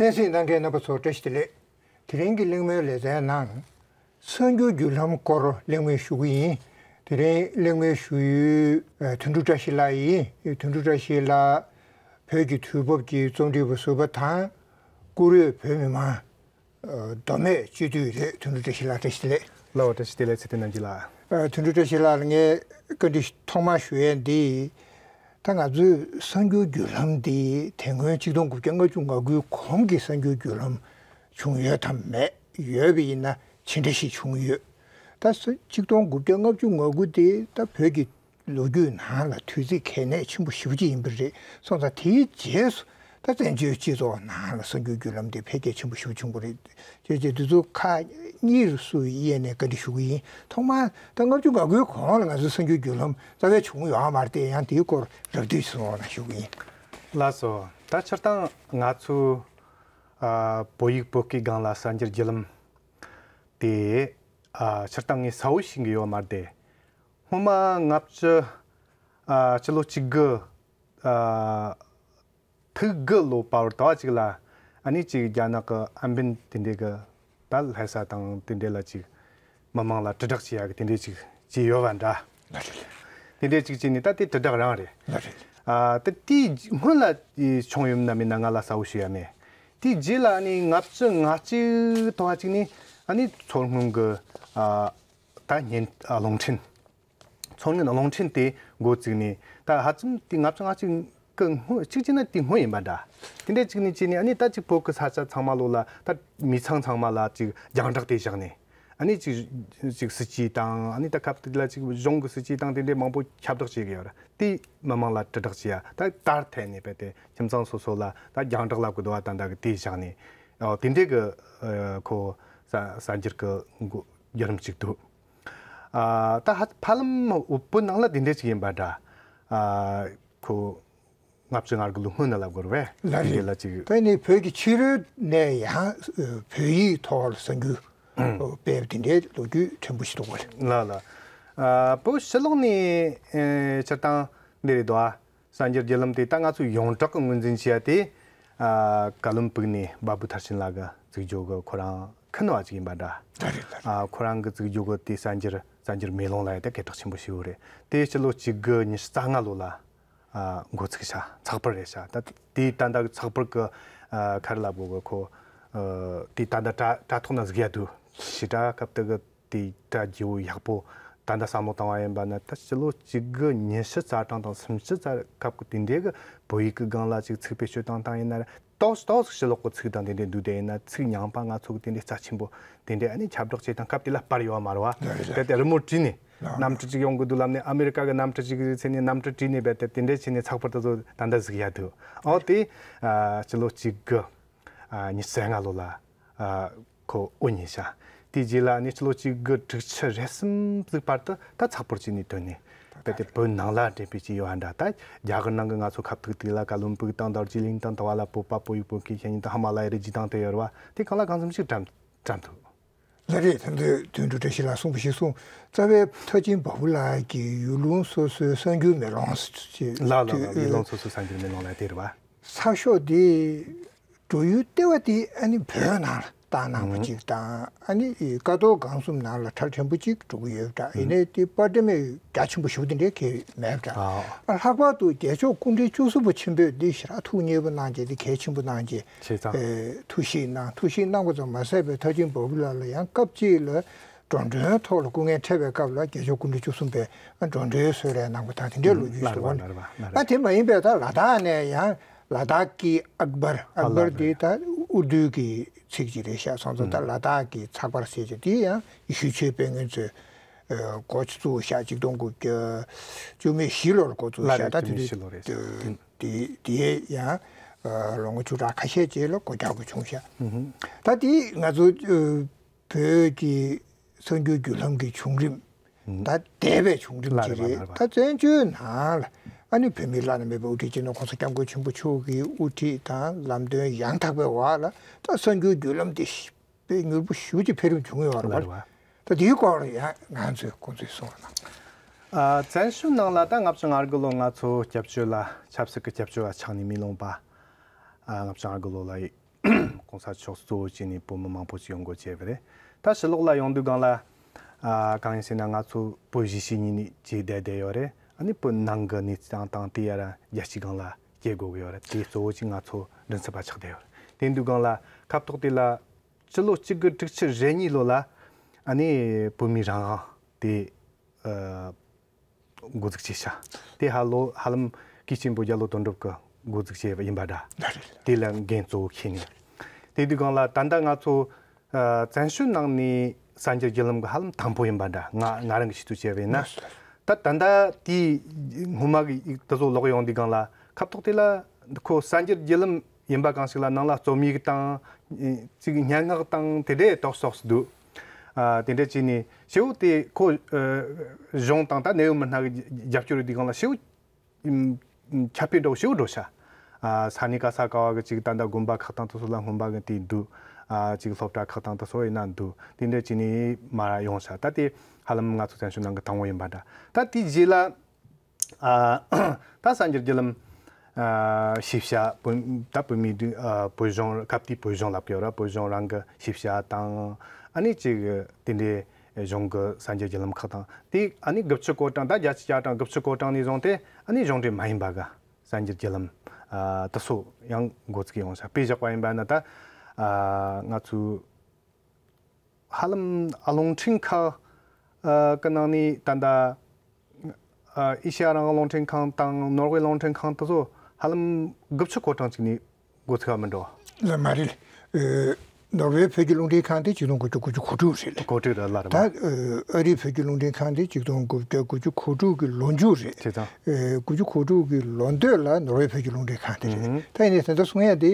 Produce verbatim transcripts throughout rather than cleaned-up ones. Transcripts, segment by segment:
གསན་གཟིགས་གནང་མཁན་རྣམ་པ་ཚོ་བཀྲ་ཤིས་བདེ་ལེགས། དེ་རིང་གི་གླེང་མོལ་ལེ་ཚན་ནང་། གསར་འགྱུར་བརྒྱུད་ལམ་སྐོར་གླེང་མོལ་ཞུ་གི་ཡིན། དེ་རིང་གླེང་མོལ་ཞུ་ཡུལ་ཨ་དོན་གྲུབ་བཀྲ་ཤིས་ལགས་ཡིན། དོན་གྲུབ་བཀྲ་ཤིས་ལགས་བོད་ཀྱི་དུས་བབ་ཀྱི་རྩོམ་སྒྲིག་པ་ཟུར་པ་དང་། བཀུར་འོས་བོད་མི་མང་། ཨ་མདོ་སྨད་སྤྱི་འཐུས་རེད། དོན་གྲུབ་བཀྲ་ཤིས་ལགས་བཀྲ་ཤིས་བདེ་ལེགས། ལགས་སོ། བཀྲ་ཤིས་བདེ་ལེགས། ཚེ་བརྟན་རྣམ་རྒྱལ་ལགས། ཨ་དོན་གྲུབ་བཀྲ་ཤིས་ལགས་ལ་ངས་བཀའ་འདྲི་ཐོག་མར་ཞུ་ཡས་འདི། ད་ང་ཚོའི་གསར་འགྱུར་བརྒྱུད་ལམ་འདི་དེ་སྔོན་ཆིག་སྟོང་དགུ་བརྒྱ་ལྔ་བཅུ་ང་དགུའི་གོང་གི་གསར་འགྱུར་བརྒྱུད་ལམ་བྱུང་ཡོད་དམ་མེད། ཡོད་པ་ཡིན་ན་ཇི་འདྲ་ཞིག་བྱུང་ཡོད། ད་ས་ཆིག་སྟོང་དགུ་བརྒྱ་ལྔ་བཅུ་ང་དགུ་དེ་ད་བོད་ཀྱི་ལོ་རྒྱུས་ནང་ལ་དུས་ཚིགས་གལ་གནད་ཆེན་པོ་ཞེ་པོ་ཅིག་ཡིན་པ་རེད། སོང་ཙང་དེའི་རྗེས་སུ་ད་བཙན་བྱོལ་སྤྱི་ཚོགས་ནང་ལ་གསར་འགྱུར་བརྒྱུད་ལམ་དེ་འཕེལ་རྒྱས་ཆེན་པོ་ཞེ་པོ་བྱུང་བ་རེད། བྱས་རྗེས་འདི་ཚོ་ཁག་གཉིས་སུ་དབྱེ་ནས་བཀའ་འདྲི་ཞུ་གི་ཡིན། ཐོག་མར་ད་ལྔ་བཅུ་ང་དགུའི་གོང་ལ་ང་ཚོའི་གསར་འགྱུར་བརྒྱུད་ལམ་རྩ་བའི་བྱུང་ཡོད་མ་རེད་དེ། ཡང་དེའི་སྐོར་རགས་བསྡུས་ཤིག་གསུང་རོགས་གནང་ཞུ་གི་ཡིན། ལགས་སོ། ད་སྤྱིར་བཏང་ང་ཚོའི་ཨ་བོད་ཡིག་བོད་སྐད་སྒང་ལ་གསར་འགྱུར་བརྒྱུད་ལམ་དེ་ཨ་སྤྱིར་བཏང་ངས་གསལ་བོ་ཤེས་ཀྱི་ཡོད་མ་རེད་དེ། སྔོན་མ་ལྔ་བཅུ་ཨ་ཕྱི་ལོ་གཅིག་དགུ་ཨ་ཐིག་དགུ་ལོ་བར་དུ་ཅིག་ལ་ཨ་ནི་ཅིག་རྒྱ་ནག་གི་ཨམ་བན་དེ་འདྲས་གི་ད་ལྷ་ས་དང་དེ་འདྲས་ལ་ཅིག་མི་མང་ལ་དྲིལ་བསྒྲགས་བྱེད་ཡག་གི་དེ་འདྲས་ཅིག་བྱས་ཡོད་པ་འདྲ། ལགས་རེད། དེ་འདྲས་ཅིག་བྱས་ནས་ད་དེ་དྲིལ་བསྒྲགས་རང་རེད། ལགས་རེད། ཨ་ད་དེའི་སྔོན་ལ་བྱུང་ཡོད་ན་མེད་ན་ང་ལ་གསལ་བོ་ཞུ་ཡ་མེད། དེའི་རྗེས་ལ་ཨ་ནི་ལྔ་བཅུ་ང་གཅིག་དང་ཅིག་ནས་ཨ་ནི་མཚོ་སྔོན་གི་ཨ་ད་བརྙན་རླུང་འཕྲིན། མཚོ་སྔོན་རླུང་འཕྲིན་དེ་འགོ་བཙུགས་ནས་ད་ཧ་ཙམ་དེ་ལྔ་བཅུ་ང་གཅིག་གི་སྔོན་གཅིག་བྱས་ན་དེ་སྔོན་ཡིན་པ་འདྲ། དེ་འདྲས་གཅིག་ནས་བྱས་ནས་ཨ་ནི་ད་ཅིག་བོད་ཀྱི་ས་ཆ་ཚང་མ་ལོ་ལ་ད་མི་ཚང་ཚང་མ་ལ་ཅིག་རྒྱང་བསྒྲགས་དེ་བཞག་ནས་ཨ་ནི་ཅིག་ཅིག་སྲིད་ཇུས་དང་ཨ་ནི་ད་སྐབས་དེ་ལ་ཅིག་གཞུང་གི་སྲིད་ཇུས་དང་དེ་འདྲས་མང་པོ་ཁྱབ་བསྒྲགས་བྱེད་ཀྱི་ཡོད་རེད། དེ་མི་མང་ལ་དྲིལ་བསྒྲགས་བྱེད་ཡ་ད་དར་ཐད་ནས་རྦད་དེ་ཁྱིམ་ཚང་སོ་སོ་ལ་ད་རྒྱང་བསྒྲགས་ལབ་དགོས་འདུག་བ། ད་ད་གི་དེ་བཞག་ནས་ཨོ་དེ་འདྲས་གི་ཨ་ཁོ་གསར་གསར་འགྱུར་གི་འགོ་བརྒྱུད་རིམ་ཅིག་འདུག་ཨ་ད་ཧ་ཧ་ལམ་བོད་ནང་ལ་དེ་འདྲས་ཅིག་ཡིན་པ་འདྲ། ཨ་ཁོ་ལྔ་བཅུ་ང་དགུ་ལོ་སྔོན་ན་ལབ་དགོས་རེད་པས། ལགས་དེ་འདྲས་རེད། ལ་ཅིག་ད་ནི་བོད་ཀྱི་ཕྱི་རོལ་ནས་ཡང་བོད་ཡིག་ཐོག་ལ་གསར་འགྱུར་སྤེལ་བ་དེ་འདྲའི་ལོ་རྒྱུས་ཕྲན་བུ་ཞིག་འདུག་པ་རེད། ལགས་ལགས། ཨ་བོད་ཕྱི་ལོགས་ནས་ཨེ་སྤྱིར་བཏང་འདི་རེད་དོ། ཨ་གསར་འགྱུར་བརྒྱུད་ལམ་དེ་ད་ང་ཚོས་ཡོངས་གྲགས་ཀྱི་ངོས་འཛིན་བྱེད་ཡ་དེ་ཨ་ཀ་ལོན་སྦུག་ནས་བ་བུ་མཐར་ཕྱིན་ལགས་ཀྱི་བཙུགས་རྒྱུ་གི་ཁོ་རང་ཁུ་ནུ་བ་ཅིག་ཡིན་པ་འདྲ། ད་རེད་ད་རེད། ཨ་ཁོ་རང་གི་བཙུགས་རྒྱུ་གི་དེ་གསར་འགྱུར་གསར་འགྱུར་མེ་ལོང་ལབ་ཡ་དེ་སྐད་གྲགས་ཆེན་པོ་ཞིག་ཡོད་རེད། དེ་ཕྱི་ལོ་གཅིག་དགུ་ཉི་ཤུ་རྩ་ལྔ་ལོ་ལ་ཨ་འགོ་ཚུགས་ཤག་ཚགས་པར་རེད་ཤག་ད་དེ་ད་ལྟ་གི་ཚགས་པར་གི་ཨ་ག་རེ་ལབ་དགོས་གི་ཁོ་ཨ་དེ་ད་ལྟ་དྲ་དྲ་ཐོག་ན་གཟིགས་ཡ་འདུག་ཞེ་དྲག་སྐབས་དེ་གི་དེ་དྲ་རྒྱས་པོ་ཡག་པོ་ད་ལྟ་བསམ་བློ་བཏང་བ་ཡིན་པ་ན་ད་ཕྱི་ལོ་གཅིག་དགུ་ཉི་ཤུ་རྩ་གྲངས་དང་སུམ་ཅུ་རྩ་སྐབས་གི་དེ་འདྲའི་གི་བོད་ཡིག་གི་སྒང་ལ་ཅིག་ཚིག་བེད་སྤྱོད་བཏང་སྟངས་ཡིན་ན་རེད། ཏོག་ཙམ་ཏོག་ཙམ་ཕྱི་ལོགས་གི་ཚིག་དང་དེ་འདྲའི་འདུག་དེ་ཡིན་ན་ཚིག་རྙིང་པ་ང་ཚོ་གི་དེ་འདྲའི་རྩ་ཆེན་པོ་དེ་འདྲའི་ཨ་ནི་ཁྱབ་བསྒྲགས་བྱེད་སྟངས་སྐབས་དེ་ལ་པར་ཡོད་མ་རེད་བ། རེད་རེད། དེ་དེ་རི་མོ་བྲིས་ནས་ལགས་གནམ་གྲུ་གཅིག་ཡོང་གི་འདུག་ལབ་ནས་ཨ་མེ་རི་ཀ་གི་གནམ་གྲུ་གཅིག་ཟེར་ནས་གནམ་གྲུ་བྲིས་ནས་རྦད་དེ་དེ་འདྲའི་བྱས་ནས་ཚགས་པར་དེ་ཚོ་ད་ལྟ་གཟིགས་ཡ་འདུག་ཨོ་དེ་ཨ་ཕྱི་ལོ་གཅིག་དགུ་ཨ་ཉི་ཤུ་རྩ་ལྔ་ལོ་ལ་ཨ་ཁོ་དབུ་བརྙེས་ཤག་དེའི་རྗེས་ལ་ཨ་ནི་ཕྱི་ལོ་གཅིག་དགུ་དྲུག་ཅུ་རེ་གསུམ་ཙམ་བར་དུ་ད་ཚགས་པར་བྱས་ནས་ཐོན་ནས་རྦད་དེ་བོད་ནང་ལ་འགྲེམས་སྤེལ་བྱས་ཡོད་ཨ་འདྲ། ད་རྒྱ་གར་ནང་གི་ང་ཚོ་ཁ་ཐུག་དེ་ལ་ཀ་ལོན་སྦུག་དང་དར་ཇི་ལིང་དང་དེ་བ་ལ་བོད་པ་བོད་ཡིག་བོད་སྐད་བཤད་མཁན་དང་ཧི་མ་ལ་ཡ་རི་རྗེས་འབྲང་དེ་ཡོད་རེད་བ། དེ་གང་ལ་གང་འཚམ་ཞིག་བཀྲམ་བཀྲམ་འདུག་ལགས་རེད། ད་ལྟ་དོན་གྲུབ་བཀྲ་ཤིས་ལགས་གསུངས་པ་ཞིག་གསུངས། རྩ་བའི་མཐར་ཕྱིན་བ་སྤུ་ལགས་ཀྱིས་ཡུལ་ལུང་སོ་སོའི་གསར་འགྱུར་མེ་ལོང་ཞེས། ལགས་ལགས་ལགས། ཡུལ་ལུང་སོ་སོའི་གསར་འགྱུར་མེ་ལོང་ལབ་དེ་རེད་བ། ཚགས་ཤོག་དེ་འགྲོ་ཡུལ་ལྟེ་བ་དེ་ཨ་ནི་བོད་ནང་ལ་བཏང་གནང་བ་ཅིག་དང་ཨ་ནི་ཀ་རྡོར་སྒང་གསུམ་ནང་ལ་གྲ་ཕྲན་བུ་ཅིག་འགྲོ་གི་ཡོད་པ་འདྲ། ཡིན་ནའི་དེ་པར་འགྲེམས་རྒྱ་ཆེན་པོ་ཞེ་པོ་དེ་འདྲའི་གང་ཡང་མེད་པ་འདྲ། ཨ་ལྷག་པར་དུ་རྒྱལ་མཆོག་སྐུ་ཕྲེང་བཅུ་གསུམ་པ་ཆེན་པོས་འདི་ཞེ་དྲག་ཐུགས་མཉེས་པོ་གནང་བྱས་འདི་གལ་ཆེན་པོ་གནང་བྱས་བྱས་ཙང་། ཨེ་ཐུགས་ཞིབ་གནང་། ཐུགས་ཞིབ་གནང་པ་ཙམ་མ་ཟད་པའི་མཐར་ཕྱིན་བ་སྤུ་ལགས་ལ་ཡང་སྐབས་གཅིག་ལ་འགྲོ་གྲོན་ཐོག་ལ་སྐུ་ངལ་འཕྲད་པའི་སྐབས་ལ་རྒྱལ་མཆོག་སྐུ་ཕྲེང་བཅུ་གསུམ་པས་འགྲོ་གྲོན་གསོལ་རས་གནང་པ་དང་དེ་འདྲའི་ལོ་རྒྱུས་ཞིག་འདུག་བ། ཨ་དེ་མ་ཡིན་པའི་ད་ལ་དྭགས་ནས་ཡང་ལ་དྭགས་ཀྱི་ཨག་བར། ཨག་བར་འདི་ད་ཨུར་དུ་གི་ཚིག་ཅིག་རེད་ཤག་སོང་ཙང་ད་ལ་དྭགས་ཀྱི་ཚགས་པར་ཟེར་གྱི་དེ་ཡང་ཡེ་ཤུའི་ཆོས་དཔེ་མཁན་ཚོས་འགོ་བཙུགས་ཤག་གཅིག་སྟོང་དགུ་བརྒྱ་བཅུ་མེད་བཞི་ལོར་འགོ་བཙུགས་ཤག་ད་དེ་དུས་དེ་དེ་ཡང་ལོ་ངོ་བཅུ་ཕྲག་ཁ་ཤས་རྗེས་ལ་སྒོ་རྒྱག་དགོས་བྱུང་ཤག་ད་དེ་ང་ཚོ་བོད་ཀྱི་གསར་འགྱུར་བརྒྱུད་ལམ་གྱི་བྱུང་རིམ། ད་འདས་པའི་བྱུང་རིམ་ཅིག་རེད། ད་བཙན་བྱོལ་ནང་ལ་ཨ་ནི་བོད་མིའི་བླ་ན་མེད་པའི་དབུ་ཁྲིད་སྤྱི་ནོར་༸གོང་ས་༸སྐྱབས་མགོན་ཆེན་པོ་མཆོག་གི་དབུ་ཁྲིད་དང་ལམ་སྟོན་ཡང་དག་པའི་འོག་ལ་ད་གསར་འགྱུར་བརྒྱུད་ལམ་འདི་དཔེ་མྱུར་པོ་ཞེ་པོ་ཅིག་འཕེལ་རིམ་བྱུང་ཡོད་རེད་བ། ད་དེའི་སྐོར་ཡང་ང་ཚོས་ཁོང་ཚོས་གསུངས་རོགས་གནང་། ཨ་བཙན་བྱོལ་ནང་ལ་ད་ལྔ་བཅུ་ང་དགུ་ལོ་ང་ཚོ་སྐྱབས་བཅོལ་ལ་ཆབ་སྲིད་ཀྱི་སྐྱབས་བཅོལ་བ་ཆགས་ནས་མི་ལོན་པ། ཨ་ལྔ་བཅུ་ང་དགུ་ལོ་ལ་ གོང་ས་མཆོག་གཙོ་བོ་བྱས་ནས་བོད་མི་མང་པོ་ཞིག་ཡོང་སྒོ་བྱས་པ་རེད། ད་ཕྱི་ལོགས་ལ་ཡོང་དུས་སྒང་ལ་ཨ་གང་ཡིན་ཟེར་ན། ང་ཚོ་བོད་གཞིས་བྱེས་གཉིས་ནས་བྱས་བསྡད་བསྡད་ཡོད་རེད། ཨ་ནི་བོད་ནང་གི་གནས་སྟངས་དང་དེ་ཡར་རྒྱལ་སྤྱིའི་སྒང་ལ་སྐྱེལ་དགོས་ཀྱི་ཡོད་རེད། དེ་གཙོ་བོ་ཅིག་ང་ཚོ་མགྲིན་ཚབ་པ་ཆགས་བསྡད་ཡོད་རེད། དེ་དུས་སྒང་ལ་སྐབས་ཐོག་དེ་ལ་ཕྱི་ལོ་གཅིག་དགུ་དྲུག་ཅུ་རེ་གཉིས་ལོ་ལ་ཨ་ནི་བོད་མིའི་རང་དབང་དེ་ཨ་འགོ་འཛུགས་བྱས་ཤག་དེ་ཧ་ལོ་ཧ་ལམ་གུས་ཆེན་པོ་རྒྱ་ལོ་དོན་གྲུབ་ཀྱིས་འགོ་འཛུགས་བྱས་པ་ཡིན་པ་འདྲ། ལགས་རེད། དེ་ལ་འགན་གཙོ་བོ་འཁྱེར་ནས། དེ་དུས་སྒང་ལ་ད་ལྟ་ང་ཚོ་ཨ་བཙན་བྱོལ་ནང་ནས་གསར་འགྱུར་བརྒྱུད་ལམ་གྱི་ཧ་ལམ་དང་པོ་ཡིན་པ་འདྲ། ང་ང་རང་གི་ཤེས་ཚོད་བྱས་པ་ཡིན་ན། ལགས་སོ། ད་ད་ལྟ་དེའི་སྔོན་མ་གི་དེ་ཚོ་ལོག་ཡོང་དུས་སྒང་ལ་སྐབས་ཐོག་དེ་ལ་ཁོ་གསར་འགྱུར་བརྒྱུད་ལམ་ཡིན་པ་གང་ཞིག་ལ་ནང་ལ་རྩོམ་ཡིག་དང་ཅིག་སྙན་ངག་དང་དེ་འདྲའི་ཏོག་ཙམ་འདུག་ཨ་དེ་འདྲ་བྱས་ནས་ཞེ་པོ་དེ་ཁོ་ཨ་གཞུང་དང་ད་གནད་ཡོད་མི་སྣ་གི་རྒྱབ་སྐྱོར་ཡོད་དུས་སྒང་ལ་ཞེ་པོ་ཨུམ་ཁྱབ་སྤེལ་འགྲོ་ཞེ་པོ་འགྲོ་ཤག་ཨ་ས་གནས་ག་ས་ག་བ་གི་ཅིག་ད་ལྟ་དགོན་པ་ཁག་དང་དེ་ཚོ་ལ་སྔོན་མ་གི་དེ་འདུག་ཨ་ཅིག་སློབ་གྲྭ་ཁག་དང་དེ་ཚོ་ཡིན་ན་འདུག་དེ་འདྲ་བྱས་ནས་མར་ཡོང་ཤག་ད་དེ་ཧ་ལམ་ང་ཚོ་བཙན་བྱོལ་ནང་གི་དང་པོ་ཡིན་པ་འདྲ། ད་དེའི་རྗེས་ལ་ཨ་ད་གསར་འགྱུར་བརྒྱུད་ལམ་ཨ་ཞིབ་བཤེར་བོད་ད་བོད་མིའི་སྒྲིག་ཨ་བོད་གཞུང་སྐབས་དེའི་བོད་གཞུང་ལབ་ཀྱི་ཡོད་ར། བོད་གཞུང་རང་གི་ཞིབ་བཤེར་དང་ཨ་ནི་ཅིག་དེ་འདྲའི་གཞུང་གི་གསར་འགྱུར་བརྒྱུད་ལམ་ཁག་དང་། དེ་ཨ་ནི་དགུ་བཅུ་གོ་གྲངས་ད་བརྒྱད་ཅུ་གྱ་གྲངས་དགུ་བཅུ་གོ་གྲངས་ནས་བཟུང་སྟེ་ཨ་ནི་གཞུང་འབྲེལ་མ་ཡིན་པ་གི་གསར་འགྱུར་བརྒྱུད་ལམ་ཨ་དེ་ཚོ་ཡང་འགོ་ཚུགས་ཡོང་ཤག་དཔེ་བཞག་པ་ཡིན་པ་ན་ད་ཨ་ང་ཚོའི་ཧ་ལམ་རླུང་འཕྲིན་ཁག་ཨ་གི་ནང་ནས་ད་ལྟ་ཨ་ཨེ་ཤ་ཡ་རང་དབང་རླུང་འཕྲིན་ཁང་དང་ནོར་ཝེ་རླུང་འཕྲིན་ཁང་དེ་ཚོ་ཧ་ལམ་དགུ་བཅུ་གོ་གྲངས་ཅིག་ནས་འགོ་ཚུགས་པ་མིན་འགྲོ། ལགས་མ་རེད། ཨ་ནོར་ཝེ་བོད་ཀྱི་རླུང་འཕྲིན་ཁང་དེ་ཆིག་སྟོང་དགུ་བརྒྱ་དགུ་བཅུ་གོ་དྲུག་རེད། གོ་དྲུག་རེད་ལགས་རེད་ད། པ། ཨ་རིའི་བོད་ཀྱི་རླུང་འཕྲིན་ཁང་དེ་ཆིག་སྟོང་དགུ་བརྒྱ་དགུ་བཅུ་གོ་དྲུག་གི་ལོ་མཇུག་རེད། བྱས་ཙང་། ཨ་དགུ་བཅུ་གོ་དྲུག་གི་ལོ་སྟོད་ལ་ནོར་ཝེ་བོད་ཀྱི་རླུང་འཕྲིན་ཁང་དེ་རེད། ཨུ་ཧུམ། ད་ཡིན་ནའི་ད་ལྟ་གསུང་ཡ་དེ་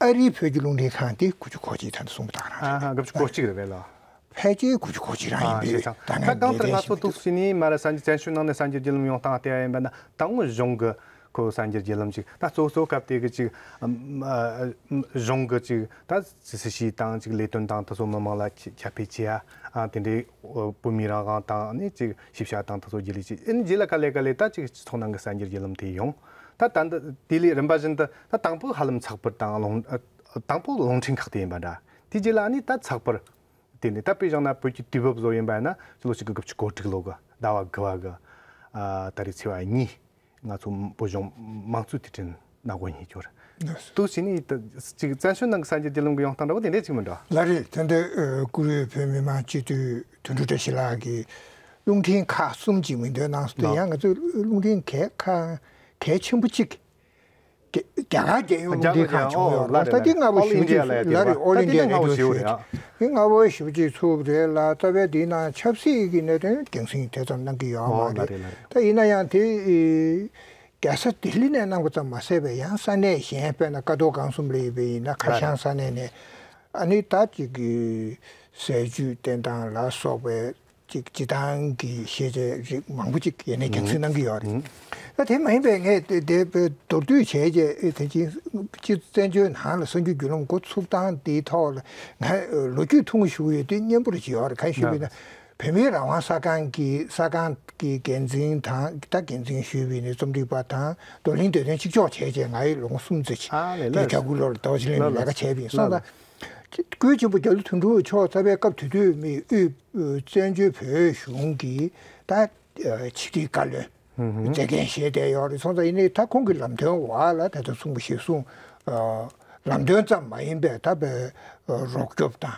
ཨ་རིའི་བོད་ཀྱི་རླུང་འཕྲིན་ཁང་དེ་དགུ་བཅུ་གོ་གཅིག་ད་ལྟ་གསུངས་པ་དང་རང་རེད། ཨ་ཧ། དགུ་བཅུ་གོ་གཅིག་རེད་པས་ལགས། ཕལ་ཆེར་དགུ་བཅུ་གོ་གཅིག་རང་ཡིན་པས། ད་ང་ད་གང་ལྟར་ང་ཚོ་འདུག་སེ་ནི་མར་གསར་འགྱུར་བཙན་བྱོལ་ནང་ནས་གསར་འགྱུར་བརྒྱུད་ལམ་ཡོང་སྟངས་བལྟས་པ་ཡིན་པ་ན། དང་པོ་གཞུང་གི་ཁོ་གསར་འགྱུར་བརྒྱུད་ལམ་ཅིག་ད་གཙོ་གཙོ་སྐབས་དེ་གི་ཅིག་ཨམ་ཨ་གཞུང་གི་ཅིག་ད་སྲིད་སྲིད་བྱུས་དང་ཅིག་ལས་དོན་དང་དེ་ཚོ་མི་མང་ལ་ཁྱབ་སྤེལ་བྱེད་ཡ། ཨ་དེ་འདྲའི་བོད་མིའི་རང་དབང་དང་ནི་ཅིག་ཞིབ་བཤེར་དང་དེ་ཚོ་རྒྱུད་ལས་ཅིག་ཨ་ནི་རྗེས་ལ་ག་ལེ་ག་ལེ་ད་ཅིག་སྤྱི་ཚོགས་ནང་གི་གསར་འགྱུར་བརྒྱུད་ལམ་དེ་ཡོང་། ད་ད་འདི་དེ་ལས་རིམ་པ་བཞིན་དུ་ད་དང་པོ་ཧ་ལམ་ཚགས་པར་དང་རླུང་ཨ་དང་པོ་རླུང་འཕྲིན་ཁག་དེ་ཡིན་པ་འདྲ། དེ་རྗེས་ལ་ཨ་ནི་ད་ཚགས་པར། དེ་ནས་ད་དཔེ་བཞག་ན་བོད་ཀྱི་དུས་བབ་བཟོ་ཡིན་པ་ཡིན་ན་ཕྱི་ལོ་གཅིག་དགུ་དགུ་བཅུ་གོ་དྲུག་ལོ་གི་ཟླ་བ་དགུ་བ་གི་ཨ་ད་རེས་ཚེས་པ་གཉིས་ང་ཚོ་བོད་གཞུང་དམངས་གཙོའི་དུས་དྲན་ནང་དགོན་ཉིད་སྐྱོར། ལགས་སོ། དུ་ཕྱིན་ནས་ད་ཅིག་བཙན་བྱོལ་ནང་གི་གསར་འགྱུར་བརྒྱུད་ལམ་གྱི་ཡོང་སྟངས་འདྲ་བོ་དེ་འདྲས་ཅིག་མི་འདྲ། ལགས་རེད། ད་ལྟ་ཨ་བཀུར་འོས་བོད་མི་མང་སྤྱི་འཐུས་དོན་གྲུབ་བཀྲ་ཤིས་ལགས་ཀྱིས་རླུང་འཕྲིན་ཁག་གསུམ་ཅིག་མིང་འདོན་གནང་སོང་། དེ་ལགས། ཡང་ང་ཚོའི་རླུང་འཕྲིན་གལ་ཁག་གལ་ཆེན་པོ་གཅིག་རྒྱ་རྒྱ་གར་རྒྱལ་ཡོངས་རླུང་འཕྲིན་ཁང་བྱུང་ཡོད་རེད། ད་དེ་སྔ་པོ་ཞེ་པོ་ཅིག་ལ་རེ་ཨོལ་ཨིན་ཌི་ཡ་རེ་ཌི་ཡོ་ཞུ་རེད། དེ་སྔ་པོ་ཞེ་པོ་ཅིག་ཚུགས་རེད་ལ། རྩ་བའི་དེའི་ནང་ཆབ་སྲིད་ཀྱི་གནད་དོན་རྒྱང་སྲིང་དེ་ཙམ་གནང་གི་ཡོད་མ་རེད། ད་ཡིན་ན་ཡང་དེ་རྒྱལ་ས་ལྡི་ལི་ནས་གནང་པ་ཙམ་མ་ཟད་པའི་ཡང་ས་གནས་གཞན་དཔེར་ན་ཀ་རྡོར་སྒང་གསུམ་ལ་ཡོད་པའི་ཡིན་ན་ཁ་བྱང་ས་གནས་ནས་ཨ་ནི་ད་ཅིག་གི་ཟས་བཅུད་བསྟེན་སྟངས་ལ་སོགས་པའི་ཅིག་སྤྱི་བཏང་གི་ཤེས་བྱའི་རིགས་མང་པོ་ཅིག་ཡེ་ནས་རྒྱང་སྲིང་གནང་གི་ཡོད་རེད། ད་དེ་མ་ཡིན་པའི་ངས་དེ་དེ་མདོར་བསྡུས་བྱས་རྗེས་དེ་ཅིག་སྤྱི་བཙན་བྱོལ་ནང་ལ་གསར་འགྱུར་བརྒྱུད་ལམ་འགོ་ཚུགས་སྟངས་དེའི་ཐོག་ལ་ང་ལོ་རྒྱུས་ཐུང་ངུ་ཞུ་གི་ཡོད་དུས་སྙན་པོ་རེ་ཅིག་ཡོད་རེད། གང་ཞུ་བ་ཡིན་ན་བོད་མིའི་རང་དབང་གསར་ཁང་གི་གསར་ཁང་གི་འགན་འཛིན་དང་ད་འགན་འཛིན་ཞུས་པ་ཡིན་ན་རྩོམ་སྒྲིག་པ་དང་བགྲོ་གླེང་སྡེ་ཚན་གཅིག་ལྕོགས་བྱས་རྗེས་ང་ཡི་ལོ་ངོ་གསུམ་ཙམ་ཅིག་ཨ་ལས་ལས་དེ་གྱ་དགུ་ལོར་རྡོ་རྗེ་གླིང་ལ་ལས་ཀ་བྱས་པ་ཡིན་སོང་ཙང་། སྐུའི་གཅེན་པོ་རྒྱ་ལོ་དོན་གྲུབ་མཆོག་རྩ་བའི་སྐབས་དེ་དུས་མི་དབུས་བཙན་བྱོལ་བོད་གཞུང་གི་ད་ཕྱི་དྲིལ་བཀའ་བློན་མཛད་འགན་བཞེས་བསྡད་ཡོད་རེད། སོང་ཙང་ཡིན་ནའི་ད་ཁོང་གི་ལམ་སྟོན་འོག་ལ་ད་ལྟ་གསུངས་པ་ཞིག་གསུངས། ལམ་སྟོན་ཙམ་མ་ཡིན་པའི་ད་བའི་རོགས་སྐྱོབ་དང་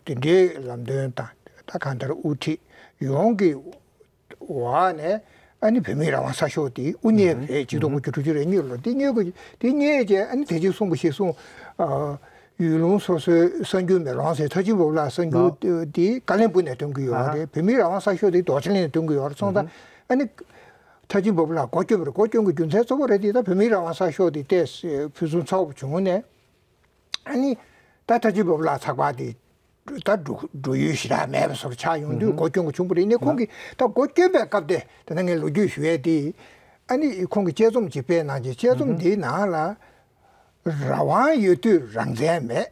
དེ་འདྲའི་ལམ་སྟོན་དང་ད་གང་ལྟར་དབུ་ཁྲིད་ཡོངས་ཀྱི་འོག་ནས་ཨ་ནི་བོད་མིའི་རང་དབང་གསར་ཤོག་དེ་དབུ་བརྙེས་པ་རེད། ཆིག་སྟོང་དགུ་བརྒྱ་དྲུག་ཅུ་རེ་གཉིས་ལོ་དེ་བརྙེས་དགོས་དེ་བརྙེས་རྗེས་ཨ་ནི་དེ་རྗེས་གསུངས་པ་ཞིག་གསུངས། ཡུལ་ལུང་སོ་སོའི་གསར་འགྱུར་མེ་ལོང་ཟེར་ཐབས་ཇུས་འབབ་ལགས་གསར་འགྱུར་དེ་ཀ་ལན་སྦུག་ནས་ཐོན་གྱི་ཡོད་རེད། བོད་མིའི་རང་དབང་གསར་ཤོག་དེ་རྡོ་རྗེ་གླིང་ནས་ཐོན་གྱི་ཡོད་རེད། སོང་ཙང་ཨ་ནི་ཐབས་ཇུས་འབབ་ལགས་སྒོ་བསྐྱོན་པ་རེད། སྒོ་བསྐྱོན་གྱི་རྒྱུ་མཚན་གཙོ་བོ་རེད་དེ་ད་བོད་མིའི་རང་དབང་གསར་ཤོག་དེ་ཏོག་ཙམ་ཕུན་སུམ་ཚོགས་པ་བྱུང་ནས་ཨ་ནི་ད་ཐབས་ཇུས་འབབ་ལགས་ཚགས་པར་དེ། ད་འགྲོ་འགྲོ་ཡུལ་ཞེ་དྲག་མེད་པ་བཟོ་འདྲ་ཆགས་ཡོང་དུས་སྒོ་སྐྱོང་གི་བྱུང་བ་རེད། ནས་ཁོང་གིས་ད་སྒོ་སྐྱོན་པའི་སྐབས་དེ་དེ་ན་ངས་ལོ་རྒྱུས་ཞུ་ཡས་དེ་ཨ་ནི་ཁོང་གིས་དཔྱད་རྩོམ་ཅིག་སྤེལ་གནང་རྗེས་དཔྱད་རྩོམ་དེའི་ནང་ལ་རང་དབང་ཡོད་དུས་རང་བཙན་མེད།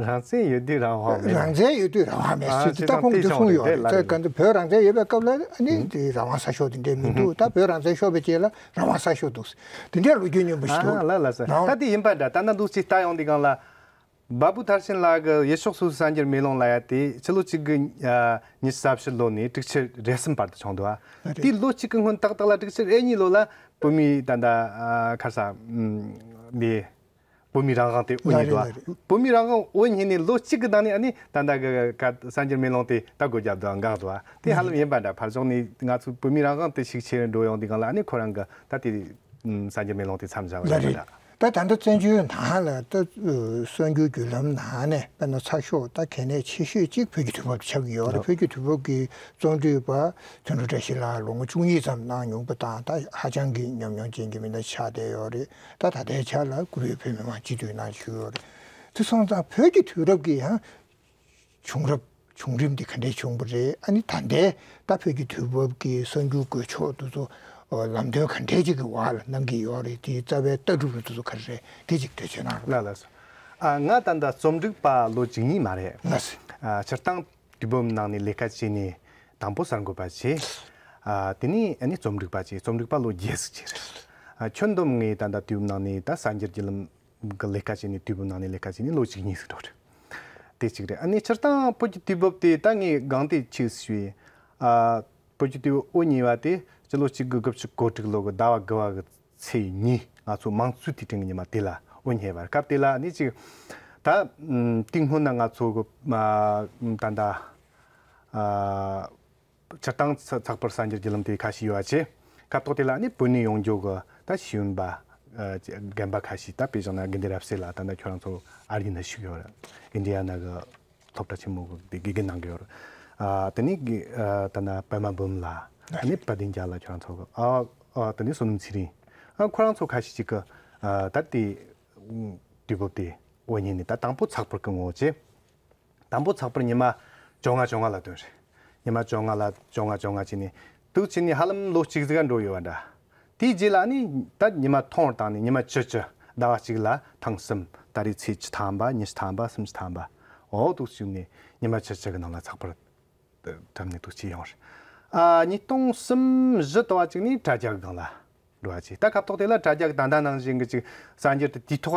རང་བཙན་ཡོད་དུས་རང་དབང་མེད། རང་བཙན་ཡོད་དུས་རང་དབང་མེད་ཟེར་དུས་ད་ཁོང་གིས་དེ་གསུངས་ཡོད་རེད། ད་ག་འདི་བོད་རང་བཙན་ཡོད་པའི་སྐབས་ལ་ཨ་ནི་དེ་རང་དབང་གསར་ཤོག་དེ་འདྲས་མི་འདུག་ད་བོད་རང་བཙན་ཤོར་བའི་རྗེས་ལ་རང་དབང་གསར་ཤོག་འདུག་དེ་འདྲས་ལོ་རྒྱུས་སྙན་པོ་ཞིག་འདུག་ལ་ལ་ཟེར་ད་དེ་ཡིན་པ་འདྲ། ད་ན་འདུག་ཅིག་ལྟ་ཡོང་དུས་སྒང་ལ། འབའ་བུ་མཐར་ཕྱིན་ལགས་ཀྱི་ཡུལ་ཕྱོགས་སོ་སོའི་གསར་འགྱུར་མེ་ལོང་ལབ་ཡ་དེ་ཕྱི་ལོ་གཅིག་དགུ་ཉི་ཤུ་རྩ་བཞི་ལོ་ནས་དྲུག་ཅུ་རེ་གསུམ་བར་དུ་བྱུང་འདུག་ཨ། རེད། དེའི་ལོ་གཅིག་གི་སྔོན་ཏག་ཏག་ལ་དྲུག་ཅུ་རེ་གཉིས་ལོ་ལ་བོད་མིའི་ད་ལྟ་ཨ་ཁར་ས་ཨམ་འདི་བོད་མིའི་རང་དབང་དེ་དབུ་ལགས་རེད་བརྙེས་འདུག་ལགས་རེད། བོད་མིའི་རང་དབང་དབུ་བརྙེས་ནས་ལོ་གཅིག་གི་ནང་ནས་ཨ་ནི་ད་ལྟ་གི་ག་གསར་འགྱུར་མེ་ལོང་དེ་ད་སྒོ་བརྒྱབ་འདུག་འགག་འདུག་དེ་ཧ་ལམ་ཡིན་པ་འདྲ། ཕར་ཕྱོགས་ནས་ང་ཚོ་བོད་མིའི་རང་དབང་དེ་ཤུགས་ཆེ་རུ་འགྲོ་ཡོང་དུས་སྒང་ལ་ཨ་ནི་ཁོ་རང་གི་ད་དེ་གསར་འགྱུར་མེ་ལོང་དེ་མཚམས་བཞག་པ་ལགས་ཡིན་པ་རེད། འདྲ། ད་ད་ལྟ་བཙན་བྱོལ་ནང་ལ་ད་གསར་འགྱུར་བརྒྱུད་ལམ་ནང་ནས་དཔེར་ན་ཚགས་ཤོག་ད་གལ་གནད་ཆེ་ཤོས་གཅིག་བོད་ཀྱི་དུས་བབ་ཆགས་ཀྱི་ཡོད་རེད། ལགས། བོད་ཀྱི་དུས་བབ་ཀྱི་རྩོམ་སྒྲིག་པ་དོན་གྲུབ་བཀྲ་ཤིས་ལགས་ལོ་ངོ་བཅུ་གཉིས་ཙམ་གནང་མྱོང་པ་དང་། ད་ཧ་ཅང་གི་ཉམས་མྱོང་ཅན་གྱི་མི་སྣ་ཆགས་བསྡད་ཡོད་རེད། ད་ད་ལྟའི་ཆ་ལ་བཀུར་འོས་བོད་མི་མང་སྤྱི་འཐུས་གནང་བཞིན་ཡོད་རེད། དེ་སོང་ཙང་བོད་ཀྱི་དུས་རབས་ཀྱི་ཡང་བྱུང་རབས་བྱུང་རིམ་འདི་ག་འདྲས་བྱུང་བ་རེད། ཨ་ནི་ད་ལྟའི་ད་བོད་ཀྱི་དུས་བབ་ཀྱི་གསར་འགྱུར་འགོད་ཕྱོགས་དེ་ཚོ་ལམ་སྟོན་ག་འདྲས་ཅིག་གི་འོག་ལ་གནང་གི་ཡོད་རེད། དེའི་རྩ་བའི་ལྟ་གྲུབ་དེ་ཚོ་ག་རེ་རེད། དེ་ཅིག་འགྲེལ་བརྗོད་གནང་རོགས། ལགས་ལགས་སོ། ཨ་ང་ད་ལྟ་རྩོམ་སྒྲིག་པ་ལོ་བཅུ་གཉིས་མ་རེད། ལགས་སོ། ཨ་སྤྱིར་བཏང་དུས་བབ་ནང་ནས་ལས་ཀ་བྱས་ནས་དང་པོ་གསར་འགོད་པ་བྱས། ཨ་དེ་ནས་ཨ་ནི་རྩོམ་སྒྲིག་པ་བྱས། རྩོམ་སྒྲིག་པ་ལོ་བརྒྱད་ཟིག་བྱས་རེད། ཨ་ཁྱོན་བསྡོམས་ངས་ད་ལྟ་དུས་བབ་ནང་ནས་ད་གསར་འགྱུར་བརྒྱུད་ལམ་གི་ལས་ཀ་བྱས་ནས་དུས་བབ་ནང་ནས་ལས་ཀ་བྱས་ནས་ལོ་བཅུ་གཉིས་ཟིག་འགྲོ་རེད། དེ་གཅིག་རེད། ཨ་ནི་སྤྱིར་བཏང་བོད་ཀྱི་དུས་བབ་དེ་ད་ངས་སྒང་དེ་ཆེ་ཞུས། ཨ་བོད་ཀྱི་དུས་བབ་དབུ་བརྙེས་པ་དེ་སྤྱི་ལོ་གཅིག་དགུ་དགུ་བཅུ་གོ་དྲུག་ལོ་གི་ཟླ་བ་དགུ་བ་གི་ཚེས་གཉིས། ང་ཚོ་དམངས་གཙོའི་དུས་དྲན་གྱི་ཉི་མ་དེ་ལ་དབུ་བརྙེས་པ་རེད། སྐབས་དེ་ལ་ཨ་ནི་ཅིག་ད་ཨམ་དེའི་སྔོན་ན་ང་ཚོ་གི་ཨ་ད་ད་ཨ་སྤྱིར་བཏང་ཚ་ཚགས་པར་གསར་འགྱུར་བརྒྱུད་ལམ་དེ་ཁ་ཤས་ཡོད་པ་བྱས། སྐབས་ཐོག་དེ་ལ་ནི་བོད་ནས་ཡོང་རྒྱུ་གི་ད་ཤེས་ཡོན་པ་ཨ་རྒན་པ་ཁ་ཤས། ད་དཔེ་བཞག་ན་དགེ་འདུན་རབ་གསལ་ལགས་ད་ལྟ་ཁྱོད་རང་ཚོ་ཨ་རི་ན་བཞུགས་ཡོད་རེད། ཨིན་ཌི་ཡ་ན་གི་སློབ་གྲྭ་ཆེན་མོ་གི་དགེ་དགེ་རྒན་གནང་གི་ཡོད་རེད། ཨ་དེ་ནས་གི་ཨ་ད་ལྟ་པད་མ་འབུམ་ལགས། ཨ་ནི་དཔལ་ལྡན་རྒྱལ་ལགས། ཁྱོད་རང་ཚོ་གི་ཨ་ཨ་དེ་ནས་བསོད་ནམས་ཚེ་རིང་། ཨ་ཁོ་རང་ཚོ་ཁ་ཤས་ཅིག་གི་ཨ་ད་དེ་དུས་བབ་དེ་དབུ་བརྙེས་ནས། ད་དང་པོ་ཚགས་པར་གི་ངོ་བོ་བྱས། དང་པོ་ཚགས་པར་ཉི་མ་བཅོ་ལྔ་བཅོ་ལྔ་ལ་བཏོན་རེད། ཉི་མ་བཅོ་ལྔ་ལ་བཅོ་ལྔ་བཅོ་ལྔ་བྱས་ནས་འདུག་བྱས་ནས་ཧ་ལམ་ལོ་གཅིག་ཟིག་ག་འགྲོ་ཡོད་པ་འདྲ། དེའི་རྗེས་ལ་ནི་ད་ཉི་མ་ཐུང་བར་བཏང་ནས་ཉི་མ་བཅུ་བཅུ། ཟླ་བ་གཅིག་ལ་ཐེངས་གསུམ། ད་རེས་ཚེས་བཅུ་ཐམ་པ། ཉི་ཤུ་ཐམ་པ། སུམ་ཅུ་ཐམ་པ། འོ་འདུག་བྱས་ནས་ཉི་མ་བཅུ་བཅུ་གི་ནང་ལ་ཚགས་པར་བཀྲམ་ནས་འདུག་བྱས་ཡོང་རེད། ཨ་ཉིས་སྟོང་གསུམ་བཞི་དུ་བ་གཅིག་ནས་དྲ་རྒྱ་གི་སྒང་ལ་འགྲོ་བ་བྱས། ད་སྐབས་ཐོག་དེ་ལ་དྲ་རྒྱ་གི་ད་ལྟ་ནང་བཞིན་གྱི་ཅིག་གསར་འགྱུར་དེ་དུས་ཐོག་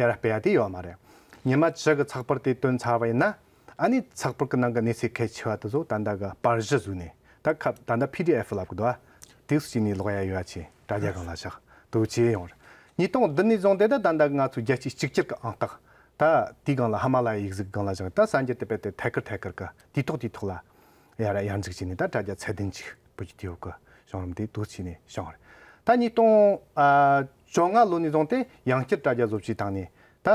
ཡར་སྤེལ་ཡ་དེ་ཡོད་མ་རེད། ཉི་མ་བཅུ་གི་ཚགས་པར་དེ་བཏོན་ཚར་བ་ཡིན་ན། ཨ་ནི་ཚགས་པར་གི་ནང་གི་གནས་ཚུལ་གལ་ཆེ་བ་དེ་ཚོ་ད་ལྟ་གི་པར་གཞི་བཟོས་ནས། ད་ཁ་ད་ལྟ་པི་ཌི་ཨེཕ་ལབ་གི་འདུག་ཨ། དེ་བྱས་ནས་ཀློག་ཡ་ཡོད་བ་བྱས། དྲ་རྒྱ་སྒང་ལ་བཞག་འདུག་བྱས་ཡོང་རེད། ཉིས་སྟོང་བདུན་ནས་བཟུང་སྟེ་ད་ད་ལྟ་ང་ཚོའི་རྒྱལ་སྤྱིའི་གཅིག་གྱུར་གི་ཨང་རྟགས། ད་དེའི་སྒང་ལ་ཧི་མ་ལ་ཡའི་ཡིག་གཟུགས་སྒང་ལ་བཞག་ད་གསར་འགྱུར་དེ་རྦད་དེ་ཐད་ཀར་ཐད་ཀར་གི་དུས་ཐོག་དུས་ཐོག་ལ་ཡར་ཡར་འཛུགས་བྱས་ནས། ད་དྲ་རྒྱ་ཚད་ལྡན་ཅིག་བོད་ཀྱི་དུས་བབ་ཀྱི་བྱུང་རིམ་དེ་འདུག་བྱས་ནས་བྱུང་བ་རེད། ད་ཉིས་སྟོང་བཅོ་ལྔ་ལོ་ནས་བཟུང་སྟེ་ཡང་བསྐྱར་དྲ་རྒྱ་བཟོ་བཅོས་བཏང་ནས། ད་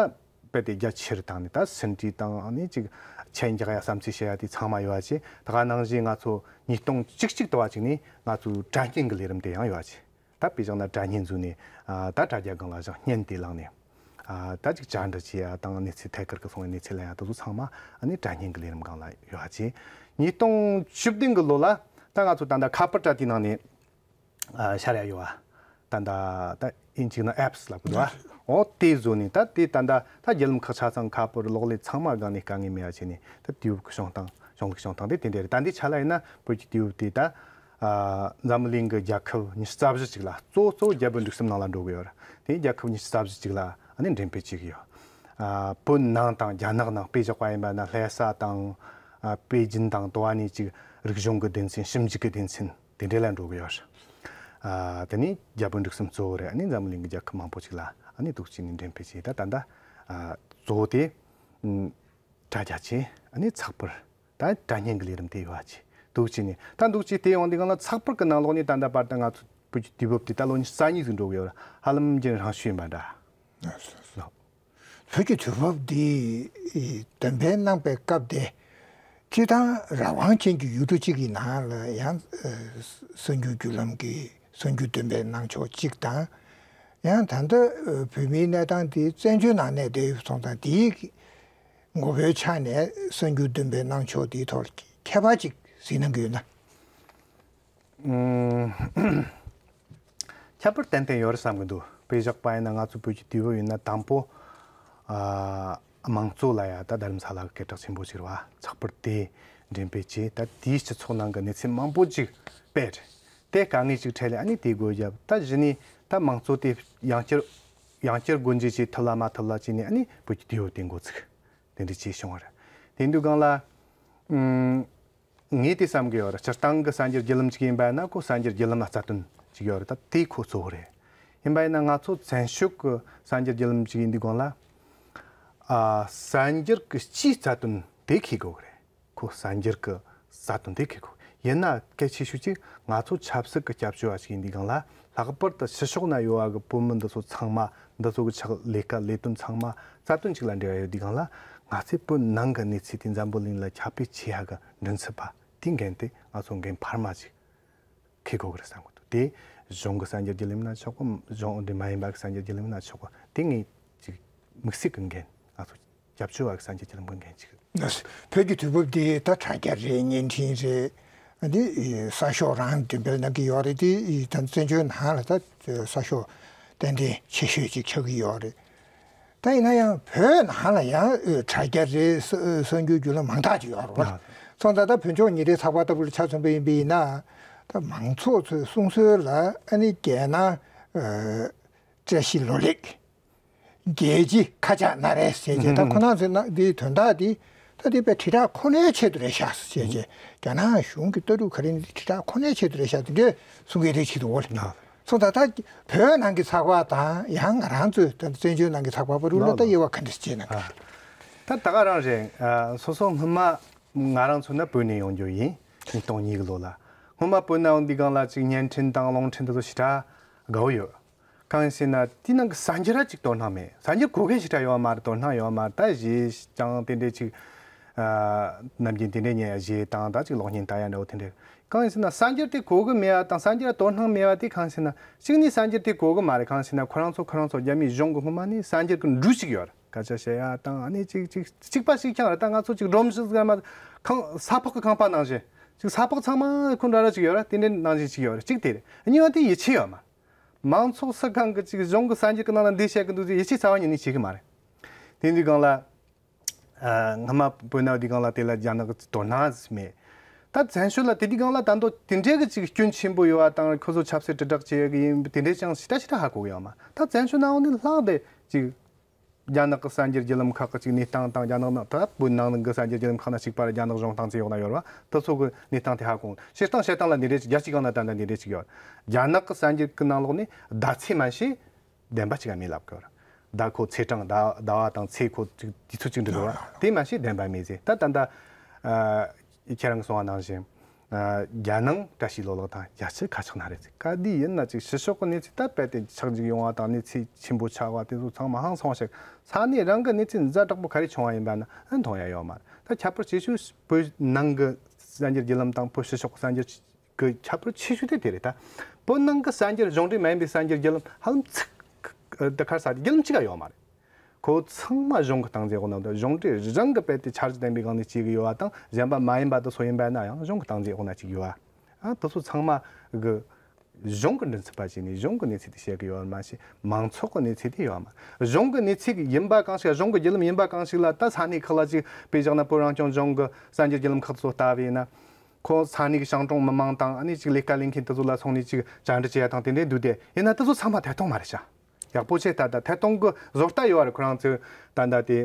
རྦད་དེ་རྒྱ་ཆེ་རུ་བཏང་ནས། ད་ཟིན་བྲིས་དང་ཨ་ནི་ཅིག་མཆན་རྒྱག་ཡ་བསམ་ཚུལ་བཤད་ཡ་དེ་ཚང་མ་ཡོད་བ་བྱས། ད་ག་ནང་བཞིན་ང་ཚོ་ཉིས་སྟོང་བཅུ་གཅིག་དུ་བ་གཅིག་ནས་ང་ཚོའི་དྲ་བརྙན་གྱི་ལས་རིམ་དེ་ཡང་ཡོད་བ་བྱས། ད་དཔེ་བཞག་ན་དྲ་བརྙན་བཟོས་ནས། ཨ་ད་དྲ་རྒྱ་སྒང་ལ་བཞག་བརྙན་དེ་བླངས་ནས། ཨ་ད་ཅིག་བཅར་འདྲི་བྱེད་ཡ་དང་། གནས་ཚུལ་ཐད་ཀར་གི་སོང་བའི་གནས་ཚུལ་ལེན་ཡ་དེ་ཚོ་ཚང་མ་ཨ་ནི་དྲ་བརྙན་གི་ལས་རིམ་སྒང་ལ་ཡོད་པ་བྱས། ཉིས་སྟོང་བཅུ་བདུན་གི་ལོ་ལ་ད་ང་ཚོ་ད་ལྟ་ཁ་པར་དྲ་དེའི་ནང་ནས་ཨ་ཤར་ཡ་ཡོད་པ། ད་ལྟ་ད་ཨིན་ཇི་ནང་ཨེབ་སི་ལབ་གི་འདུག་པ། འོ་དེ་བཟོས་ནས། ད་དེ་ད་ལྟ་ད་བརྒྱུད་ལམ་ཁག་ཆ་ཚང་ཁ་པར་གློག་ཀླད་ཚང་མ་སྒང་ནས་དཀའ་ངལ་མེད་པ་བྱས་ནས། ད་དུས་བབ་ཀྱི་བྱུང་སྟངས། གཞུང་ལུགས་བྱུང་སྟངས་དེ་དེ་འདྲ་རེད། ད་འདི་ཆ་ལ་ཡིན་ན་བོད་ཀྱི་དུས་བབ་དེ་ད་ཨ་འཛམ་བུ་གླིང་གི་རྒྱལ་ཁབ་ཉི་ཤུ་རྩ་བཞི་ཅིག་ལ། གཙོ་བོ་གཙོ་བོ་རྒྱལ་པོའི་འབྲུག་གསུམ་ནང་ལ་འགྲོ་གི་ཡོད་རེད། དེ་རྒྱལ་ཁབ་ཉི་ཤུ་རྩ་བཞི་ཅིག་ལ་ཨ་ནི་འགྲེམས་སྤེལ་བྱེད་ཀྱི་ཡོད། ཨ་བོད་ནང་དང་རྒྱ་ནག་ནང་། དཔེ་བཞག་པ་ཡིན་པ་ན་ལྷ་ས་དང་། ཨ་པེ་ཅིན་དང་། དོ་བ་ནས་ཅིག་རིག་གཞུང་གི་སྡེ་ཚན། ཞིབ་འཇུག་གི་སྡེ་ཚན་དེ་འདྲ་ལ་འགྲོ་གི་ཡོད་རེད། ཨ་དེ་ནས་རྒྱལ་པོའི་འབྲུག་གསུམ་གཙོ་བོ་རེད། ཨ་ནི་འཛམ་བུ་གླིང་གི་རྒྱལ་ཁབ་མང་པོ་ཅིག་ལ་ཨ་ནི་འདུག་བྱས་ནས་འགྲེམས་སྤེལ་བྱས། ད་ད་ལྟ་ཨ་གཙོ་བོ་དེ་ཨ་དྲ་རྒྱ་བྱས། ཨ་ནི་ཚགས་པར། ད་དྲ་བརྙན་གྱི་ལས་རིམ་དེ་ཡོད་པ་བྱས། འདུག་བྱས་ནས་ད་འདུག་བྱས་དེ་ཡོང་དུས་སྒང་ལ་ཚགས་པར་གྱི་ནང་ལོགས་ནས་ད་ལྟ་བར་དུ་ང་ཚོ་བོད་ཀྱི་དུས་བབ་དེ་ད་ལོ་ཉི་ཤུ་རྩ་གཉིས་ཟིག་འགྲོ་གི་ཡོད་རེད། ཧ་ལམ་རྒྱུན་རིང་ཤོས་ཡིན་པ་འདྲ། ལགས་སོ། ལགས། བོད་ཀྱི་དུས་བབ་འདི་འདོན་སྤེལ་གནང་པའི་སྐབས་དེ། སྤྱིར་བཏང་རང་དབང་ཅན་གྱི་ཡུལ་གྲུ་གཅིག་གི་ནང་ལ་ཡང་གསར་འགྱུར་བརྒྱུད་ལམ་གྱི་གསར་འགྱུར་འདོན་སྤེལ་གནང་ཕྱོགས་གཅིག་དང་། ཡང་ད་ལྟ་བོད་མིའི་གནས་སྟངས་འདི་བཙན་བྱོལ་ནང་གནས་བསྡད་ཡོད་སོང་ཙང་། འདིའི་ངོ་བོའི་ཆ་ནས་གསར་འགྱུར་འདོན་སྤེལ་གནང་ཕྱོགས་འདིའི་ཐོག་ཁྱད་པར་ཅིག་གཟིགས་གནང་གི་ཡོད་ན། ཨུམ། ཁྱད་པར་ཏན་ཏན་ཡོད་རེད་བསམ་གྱི་འདུག་དཔེ་བཞག་པ་ཡིན་ན་ང་ཚོ་བོད་ཀྱི་དུས་བབ་ཡིན་ན་དང་པོ་ཨ་དམངས་གཙོ་ལབ་ཡ་ད་རྡ་རམ་ས་ལ་གི་སྐད་གྲགས་ཆེན་པོ་ཞིག་རེད་པ། ཚགས་པར་དེ་འགྲེམས་སྤེལ་བྱས། ད་དེའི་སྤྱི་ཚོགས་ནང་གི་གནས་ཚུལ་མང་པོ་ཅིག་སྤེལ། དེ་དཀའ་ངལ་ཅིག་འཕྲད་ལས་ཨ་ནི་དེ་སྒོ་བརྒྱབ། ད་གཞི་ནས་ད་དམངས་གཙོ་དེ་ཡང་བསྐྱར་ ཡང་བསྐྱར་སྒོ་འབྱེད་བྱེད་ཐུབ་ལ་མ་ཐུབ་ལ་བྱས་ནས་ཨ་ནི་བོད་ཀྱི་དུས་བབ་དེ་འགོ་ཚུགས། དེ་འདྲ་བྱས་བྱུང་བ་རེད། དེ་འདུག་གང་ལ། ཨུམ། ངས་དེ་བསམ་གི་ཡོད་རེད། སྤྱིར་བཏང་གི་གསར་འགྱུར་བརྒྱུད་ལམ་ཅིག་ཡིན་པ་ན་ཁོ་གསར་འགྱུར་བརྒྱུད་ལམ་ལ་རྩ་དོན་ཅིག་ཡོད་རེད། ད་དེ་ཁོ་གཙོ་བོ་རེད། ཡིན་པ་ཡིན་ན་ང་ཚོ་བཙན་བྱོལ་གི་གསར་འགྱུར་བརྒྱུད་ལམ་ཅིག་ཡིན་དུས་གང་ལ། ཨ། གསར་འགྱུར་གི་སྤྱིའི་རྩ་དོན་དེ་འཁྱེར་དགོས་གི་རེད། ཁོ་གསར་འགྱུར་གི་རྩ་དོན་དེ་འཁྱེར་དགོས། ཡིན་ན་གལ་ཆེ་ཤོས་ཅིག་ང་ཚོ་ཆབ་སྲིད་ཀྱི་སྐྱབས་བཅོལ་བ་ཞིག་ཡིན་དུས་གང་ལ། ལྷག་པར་དུ་ཕྱི་ཕྱོགས་ན་ཡོད་བ་གི་བོད་མི་འདི་ཚོ་ཚང་མ། འདི་ཚོ་གི་ཕྱག་ལས་ཀ་ལས་དོན་ཚང་མ་རྩ་དོན་གཅིག་ལ་འབྲེལ་བ་ཡོད་དུས་གང་ལ། ང་ཚོས་བོད་ནང་གི་གནས་ཚུལ་དེ་འཛམ་བུ་གླིང་ལ་ཁྱབ་སྤེལ་བྱེད་ཡ་གི་མགྲིན་ཚབ་པ་དེའི་འགན་དེ་ང་ཚོ་འགན་འཕར་མ་ཅིག་འཁྱེར་དགོས་གི་རེད་བསམ་གི་འདུག་དེ་གཞུང་གི་གསར་འགྱུར་བརྒྱུད་ལམ་ན་ཆོག་གི། གཞུང་དེ་མ་ཡིན་པ་གི་གསར་འགྱུར་བརྒྱུད་ལམ་ན་ཆོག་གི། དེ་ངས་ཅིག་དམིགས་བསལ་གི་འགན། ང་ཚོ་སྐྱབས་བཅོལ་བ་གི་གསར་འགྱུར་བརྒྱུད་ལམ་གི་འགན་ཅིག་བོད་ཀྱི་དུས་བབ་འདི་ད་དྲ་རྒྱ་རེད། བརྙན་འཕྲིན་རེད། འདི་གསར་ཤོག་རང་འགྲེམས་སྤེལ་གནང་གི་ཡོད་རེད། དེ་ད་བཙན་བྱོལ་ནང་ལ་ད་གསར་ཤོག་ཏན་ཏན་ཆེ་ཤོས་ཅིག་ཆགས་ཀྱི་ཡོད་རེད། ད་ཡིན་ན་ཡང་བོད་ནང་ལ་ཡང་དྲ་རྒྱ་རེད། གསར་འགྱུར་བརྒྱུད་ལམ་མང་དག་ཅིག་ཡོད་རེད་བ། སོང་ཙང་ད་བོད་ལྗོངས་ཉིན་རེའི་ཚགས་པར་ལྟ་བུ་ལ་ཆ་མཚོན་པ་ཡིན་པ་ཡིན་ན། ད་མང་ཚོགས་ཚོའི་གསུང་སྲོལ་ལ་ཨ་ནི་རྒྱལ་ནང་བཀྲ་ཤིས་ལོ་ལེགས། རྒྱལ་སྤྱི་ཁ་ཆག་ན་རེ་ཟེར་བྱས། ད་ཁོ་ན་ཚོས་ན་འདིའི་དོན་དག་འདི་ད་འདི་དཔེ་དྲིལ་བསྒྲགས་ཁོ་ནའི་ཆེད་དུ་རེད་ཤག་ཟེར་བྱས། རྒྱ་ནག་གཞུང་གི་ལྟ་གྲུབ་ག་རེ་ནི་དྲིལ་བསྒྲགས་ཁོ་ནའི་ཆེད་དུ་རེད་ཤག་དེ་འདྲས་གསུང་གི་རེད་བྱེད་དུ་འོ་ལེ། སོང་ཙང་ད་བོད་ནང་གི་ཚགས་པར་དང་ཡང་ང་རང་ཚོའི་ད་བཙན་བྱོལ་ནང་གི་ཚགས་པར་བར་ལ་ད་དབྱེ་བ་ག་འདྲས་བྱས་ན། ད་ད་ག་རང་རེད། སོ་སོ་སྔོན་མ་ང་རང་ཚོ་ན་བོད་ནས་ཡོང་རྒྱུ་ཡིན། ཉིས་སྟོང་གཉིས་གི་ལོ་ལ་སྔོན་མ་བོད་ནང་འདི་སྒང་ལ་ཅིག་བརྙན་འཕྲིན་དང་རླུང་འཕྲིན་དེ་ཚོ་ཞེ་དྲག་དགའ་བོ་ཡོད། གང་ཡིན་ཟེར་ན་དེའི་ནང་གི་གསར་འགྱུར་ར་ཅིག་དོ་སྣང་མེད། གསར་འགྱུར་གོ་མཁན་ཞེ་དྲག་ཡོད་མ་རེད། དོ་སྣང་ཡོད་མ་རེད། ད་གཞས་ཀྱང་དེ་འདྲས་ཅིག་ནམ་རྒྱུན་དེ་འདྲས་ཉན་ཡ་གཞས་དང་ད་ཅིག་གློག་བརྙན་ལྟ་ཡ་འདྲ་བོ་དེ་འདྲས། གང་ཡིན་ཟེར་ན་གསར་འགྱུར་དེ་གོ་གི་མེད་པ་དང་གསར་འགྱུར་དོ་སྣང་མེད་པ་དེ་གང་ཡིན་ཟེར་ན། གཅིག་ནས་གསར་འགྱུར་དེ་གོ་གི་མ་རེད། གང་ཡིན་ཟེར་ན་ཁོ་རང་ཚོ་ཁོ་རང་ཚོ་རྒྱ་མིའི་གཞུང་གི་སྔོན་མ་ནས་གསར་འགྱུར་གི་འབྲུ་ཞིག་ཡོད་རེད། སྐད་ཆ་བཤད་ཡ་དང་ཨ་ནི་ཅིག་ཅིག་གཅིག་པ་ཞིག་ཀྱང་རེད། ད་ང་ཚོ་ཅིག་སྒྲོམ་གཞི་ཟིག་མ་ཁང་ས་ཕག་གི་ཁང་པ་ནང་བཞིན་ཅིག་ས་ཕག་ཚང་མ་ཁོ་འདྲ་ར་ཅིག་ཡོད་ར། དེ་འདྲའི་ནང་བཞིན་ཅིག་ཡོད་རེད། གཅིག་དེ་རེད། གཉིས་པ་དེ་ཡིད་ཆེས་ཡོད་མ་རེད། མང་ཚོགས་སུ་གང་གི་ཅིག་གཞུང་གི་གསར་འགྱུར་གི་ནང་ལ་འདི་བཤད་གི་འདུག་ཅེས་ཡིད་ཆེས་རྩ་བ་ཉིད་ནས་བྱེད་གི་མ་རེད། དེ་འདུག་གང་ལ། ཨ། སྔ་མ་བོད་ནང་འདི་གང་ལ་དེ་ལ་རྒྱ་ནག་གི་དོ་སྣང་མེད། ད་བཙན་བྱོལ་ལ་དེ་འདི་གང་ལ་ད་འདོད་དེ་འདྲའི་གི་ཅིག་སྐྱོན་ཆེན་པོ་ཡོད་པ་དང་ཁོ་ཚོ་ཆབ་སྲིད་དྲིལ་བསྒྲགས་བྱེད་གི་ཡིན་དེ་འདྲའི་ཅང་ཞེ་དྲག་ཞེ་དྲག་ཧ་གོ་གི་ཡོད་མ། ད་བཙན་བྱོལ་ནང་འོང་ནི་ལྷག་དེ་ཅིག་རྒྱ་ནག་གི་གསར་འགྱུར་བརྒྱུད་ལམ་ཁག་གི་ཅིག་གནས་སྟངས་དང་། རྒྱ་ནག་ནང་ད་བོད་ནང་གི་གསར་འགྱུར་བརྒྱུད་ལམ་ཁག་ན་གཅིག་པ་ར་རྒྱ་ནག་གཞུང་སྟངས་ཚུལ་འོག་ན་ཡོད་ར། དེ་ཚོ་གི་གནས་སྟངས་དེ་ཧ་གོ། བྱེད་སྟངས་བྱེད་སྟངས་ལ་འདི་འདྲའི་ཅིག་རྒྱལ་སྤྱིའི་སྒང་ན་ད་ལྟ་འདི་འདྲའི་ཅིག་ཡོད། རྒྱ་ནག་གི་གསར་འགྱུར་གི་ནང་ལོགས་ནས་ཟླ་ཚེས་མ་ཤེས་བདེན་པ་ཅིག་ཡང་མེད་ལབ་གི་ཡོད་ར། ཟླ་ཁོ་ཚེས་གྲངས་ཟླ་ཟླ་བ་དང་ཚེས་ཁོ་ཅིག་དུས་ཚོད་ཅིག་འབྲི་འདུག་ར། དེ་མ་ཤེས་བདེན་པ་མེད་ཟེར། ད་ད་ལྟ་ཨ། ཁྱེད་རང་གིས་གསུངས་པ་ནང་བཞིན། ཨ། རྒྱལ་ནང་བཀྲ་ཤིས་ལོ་ལེགས་དང་རྒྱལ་སྤྱི་ཁ་ཆག་ན་རེ་ཟེར། ག་དུས་ཡིན་ན་ཅིག་ཕྱི་ཕྱོགས་ཀྱི་གནས་ཚུལ་ད་རྦད་དེ་ཆག་འཇིག་ཡོང་བ་དང་གནས་ཚུལ་ཆེན་པོ་ཆགས་པ་དེ་ཚོ་ཚང་མ་ཧང་སང་བ་ཞིག་ས་གནས་རང་གི་གནས་ཚུལ་ཛ་དྲག་པོ་ག་རེ་བྱུང་བ་ཡིན་པ་ན་ཨ་མཐོང་ཡ་ཡོད་མ་རེད། ད་ཁྱད་པར་ཆེ་ཤོས་བོད་ནང་གི་གསར་འགྱུར་བརྒྱུད་ལམ་དང་བོད་ཕྱི་ཕྱོགས་ཀྱི་གསར་འགྱུར་གི་ཁྱད་པར་ཆེ་ཤོས་དེ་དེ་རེད། ད་བོད་ནང་གི་གསར་འགྱུར་གཞུང་འབྲེལ་མ་ཡིན་པའི་གསར་འགྱུར་བརྒྱུད་ལམ་ཧ་ལམ་ཚིག་ད་གར་ས་དེ་བརྒྱུད་ལམ་གཅིག་ག་ཡོད་མ་རེད། ཁོ་ཚང་མ་གཞུང་གི་སྟངས་འཛིན་འོག་ན་འདུག་གཞུང་འབྲེལ་རང་གི་རྦད་དེ་འཆར་གཞི་ལྡན་པའི་སྒང་ནས་བྱེད་ཀྱི་ཡོད་པ་དང་། གཞན་པ་མ་ཡིན་པ་དེ་ཚོ་ཡིན་པ་ན་ཡང་གཞུང་གི་སྟངས་འཛིན་འོག་ན་བྱེད་ཀྱི་ཡོད་པ། ཨ། དེ་ཚོ་ཚང་མ་གི་གཞུང་གི་མགྲིན་ཚབ་པ་བྱས་ནས་གཞུང་གི་གནས་ཚུལ་དེ་བཤད་ཀྱི་ཡོད་པ་མ་ཟད། མང་ཚོགས་ཀྱི་གནས་ཚུལ་དེ་ཡོད་པ་མ། གཞུང་གི་གནས་ཚུལ་ཡིན་པ་གང་ཞིག་གཞུང་གི་བརྒྱུད་ལམ་ཡིན་པ་གང་ཞིག་ལ་ད་ས་གནས་ཁག་ལ་ཅིག་དཔེ་བཞག་ན་བོད་རང་སྐྱོང་ལྗོངས་ཀྱི་གསར་འགྱུར་བརྒྱུད་ལམ་ཁག་ཚོ་ལྟ་བས་ན། ཁོ་ས་གནས་ཀྱི་ཤང་གྲོང་མི་མང་དང་ཨ་ནི་ཅིག་ལས་ཀ་ལས་མཁན་དེ་ཚོ་ལ་སོང་ནས་ཅིག་བཅར་འདྲི་བྱེད་ཡ་དང་དེ་འདྲའི་འདུག་སྟེ། ཡིན་ན་དེ་ཚོ་ཚང་མ་ཐད་གཏོང་མ་རེད་ཤག་ཡག་པོ་བྱས་ད་ལྟ་ཐད་གཏོང་གི་བཟོ་ལྟ་ཡོད་རེད། ཁོ་རང་ཚོས་ད་ལྟ་དེ་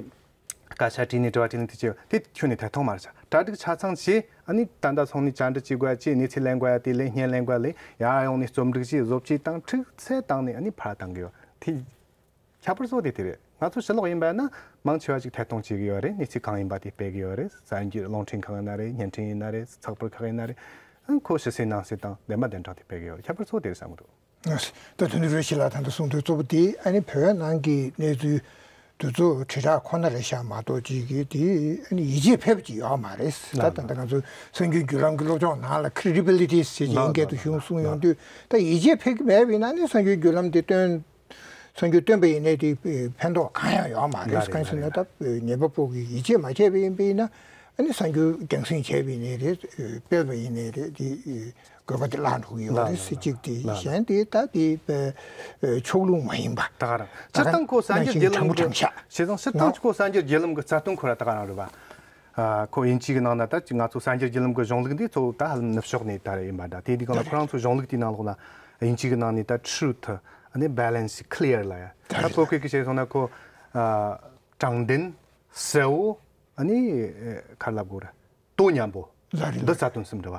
སྐད་ཆ་དྲིས་ནས་དྲི་བ་དྲིས་ལན་དེ་བྱས་དེ་ཁྱོན་ནས་ཐད་གཏོང་མ་རེད་ཤག་གྲ་སྒྲིག་ཆ་ཚང་བྱས། ཨ་ནི་ད་ལྟ་སོང་ནས་བཅར་འདྲི་བྱེད་དགོས་ཡ་བྱས། གནས་ཚུལ་ལེན་དགོས་ཡ་དེ་ལེན། བརྙན་ལེན་དགོས་ཡ་ལེན། ཡར་ཡོང་ནས་རྩོམ་སྒྲིག་བྱས། བཟོ་བཅོས་དང་ཁྲིག་ཚད་བཏང་ནས་ཨ་ནི་ཕར་བཏང་གི་ཡོད་དེ། ཁྱད་པར་གཙོ་བོ་དེ་དེ་རེད། ང་ཚོ་ཕྱི་ལོགས་ཡིན་པ་ན་མང་ཆེ་བ་ཅིག་ཐད་གཏོང་བྱེད་ཀྱི་ཡོད་རེད། གནས་ཚུལ་གང་ཡིན་པ་དེ་སྤེལ་གྱི་ཡོད་རེད། གསར་འགྱུར་རླུང་འཕྲིན་ཁག་ཡིན་ན་རེད། བརྙན་འཕྲིན་ཡིན་ན་རེད། ཚགས་པར་ཁག་ཡིན་ན་རེད། ཨང་ཁོ་ཕྱི་གསལ་ནང་གསལ་དང་བདེན་པ་བདེན་དྲང་དེ་སྤེལ་གྱི་ཡོད་རེད། ཁྱད་པར་གཙོ་བོ་དེ་རེད་བསམ་གྱི་འདུག་ད་དོན་དུ་རེ་ཞིག་ལ་ད་ལྟ་གསུངས་དོན་གཙོ་བོ་དེ་ཨ་ནི་བོད་ནང་གི་གནས་ཚུལ་དེ་ཚོ་དྲིལ་བསྒྲགས་ཁོ་ན་རེད་ཤག་མ་གཏོགས་ཅིག་གི་དེ་ཨ་ནི་ཡིད་ཆེས་ཕེབས་ཀྱི་ཡོད་མ་རེད། ད་ད་ལྟ་ང་ཚོ་གསར་འགྱུར་བརྒྱུད་ལམ་གྱི་སློབ་སྦྱོང་ནང་ལ་ཁི་རེ་ཌི་བི་ལི་ཊི་ཟེར་གྱི་ཨིན་སྐད་དུ་གཞུང་གསུངས་ཡོང་དུས། ད་ཡིད་ཆེས་ཕེབས་ཀྱི་མེད་པ་ཡིན་ན་ནི་གསར་འགྱུར་བརྒྱུད་ལམ་དེ་སྟོན། གསར་འགྱུར་སྟོན་པ་ཡིན་ནའི་དེ་ཕན་ཐོགས་གང་ཡང་ཡོད་མ་རེད། ལགས་རེད། གང་ཟེར་ན་ལགས་རེད། ད་ཉན་པ་པོ་གིས་ཡིད་ཆེས་མ་བྱས་པ་ཡིན་པ་ཡིན་ན་ཨ་ནི་གསར་འགྱུར་རྒྱང་སྲིང་བྱས་པ་ཡིན་ནའི་རེད། སྤེལ་བ་ཡིན་ནའི་རེད། དེ་དགོས་པ་དེ་བརླག་འགྲོ་གི་ཡོད་རེད་ལགས་ཟེར། གཅིག་དེ། ལགས་ལགས། གཞན་དེ་ད་དེ་དཔེ་ཕྱོགས་ལྷུང་མ་ཡིན་པ། ད་ག་རང་སྤྱིར་བཏང་ཁོ་གསར་འགྱུར་བརྒྱུད་ལམ་གྱི། བྱས་ཙང་སྤྱིར་བཏང་ཁོ་གསར་འགྱུར་བརྒྱུད་ལམ་གྱི་རྩ་དོན་ཁོ་ར་ད་ག་རང་རེད་པ། ཨ། ཁོ་དབྱིན་ཇི་གི་ནང་ན་ད་ང་ཚོ་གསར་འགྱུར་བརྒྱུད་ལམ་གྱི་གཞུང་ལུགས་འདི་གཙོ་བོ་ད་ཧ་ལམ་ནུབ་ཕྱོགས་ནས་ད་རེད་ཡིན་པ་འདྲ། དེ་དུས་གང་ལ་ཁོ་རང་ཚོའི་གཞུང་ལུགས་དེའི་ནང་ལོགས་ལ་དབྱིན་ཇི་གི་ནང་ནས་ད་ཊུ་ཐི་ ནི་balance clear ལ་ཡ། ད་ལྟ་བོད་སྐད་ཀྱི་བཤད་སོང་ན་ཁོ་ཨ་དྲང་བདེན། གསལ་བོ། ཨ་ནི་ཨེ་ག་རེ་ལབ་དགོས་རེད། དོ་མཉམ་པོ། ལ་རེད། འདི་རྩ་དོན་གསུམ་རེད་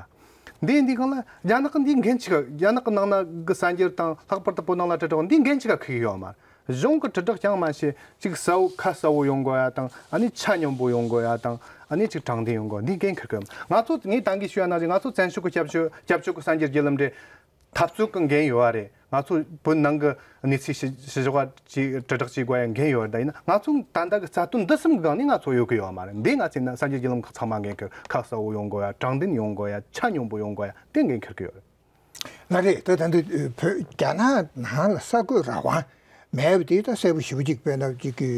བ། འདི་འདི་གང་ལ་རྒྱ་ནག་གི་འདི་འགན་ཆི་ག་རྒྱ་ནག་གི་ནང་ན་གི་གསར་འགྱུར་དང་ལྷག་པར་དུ་བོད་ནང་ལ་དྲིལ་བསྒྲགས་འདི་འགན་ཆི་ག་ཁུར་གི་ཡོད་མ་རེད། གཞུང་གི་དྲིལ་བསྒྲགས་ཀྱང་མ་བྱེད་ཅིག་གསལ་བོ་ཁ་གསལ་བོ་ཡོང་དགོས་ཡ་དང་ཨ་ནི་ཆ་སྙོམས་པོ་ཡོང་དགོས་ཡ་དང་ཨ་ནི་ཅིག་དྲང་བདེན་ཡོང་དགོས་འདི་འགན་ཁུར་གི་ཡོད། ང་ཚོ་ངས་ད་གིན་ཞུ་ཡ་ནང་བཞིན་ང་ཚོ་བཙན་བྱོལ་གི་སྐྱབས་བཅོལ་སྐྱབས་བཅོལ་གི་གསར་འགྱུར་བརྒྱུད་ལམ་འདི་འཐབ་རྩོད་གི་འགན་ཡོད་པ་རེད། ང་ཚོ་བོད་ནང་གི་གནས་ཚུལ་ཞི་ཞི་ཞི་བ་ཅིག་དྲིལ་བསྒྲགས་བྱེད་དགོས་ཡ་འགན་ཡོད་རེད། ད་ཡིན་ན་ང་ཚོ་ད་ལྟ་གི་རྩ་དོན་འདི་གསུམ་གི་སྒང་ནས་ང་ཚོ་ཡོད་གི་ཡོད་མ་རེད། འདི་ང་ཚོས་ན་གསར་འགྱུར་བརྒྱུད་ལམ་ཁག་ཚང་མ་འགན་ཁུར། ཁ་གསལ་བོ་ཡོང་དགོས་ཡ། དྲང་བདེན་ཡོང་དགོས་ཡ། ཆ་སྙོམས་པོ་ཡོང་དགོས་ཡ་དེ་འགན་འཁུར་གི་ཡོད་རེད། ལགས་རེད། ད་ད་འདི་བོད་རྒྱ་ནག་ནང་ལ་གསར་འགོད་རང་དབང་མེད་པ་དེ་ད་གསལ་པོ་ཞེ་པོ་ཅིག་དཔེར་ན་ཅིག་གི་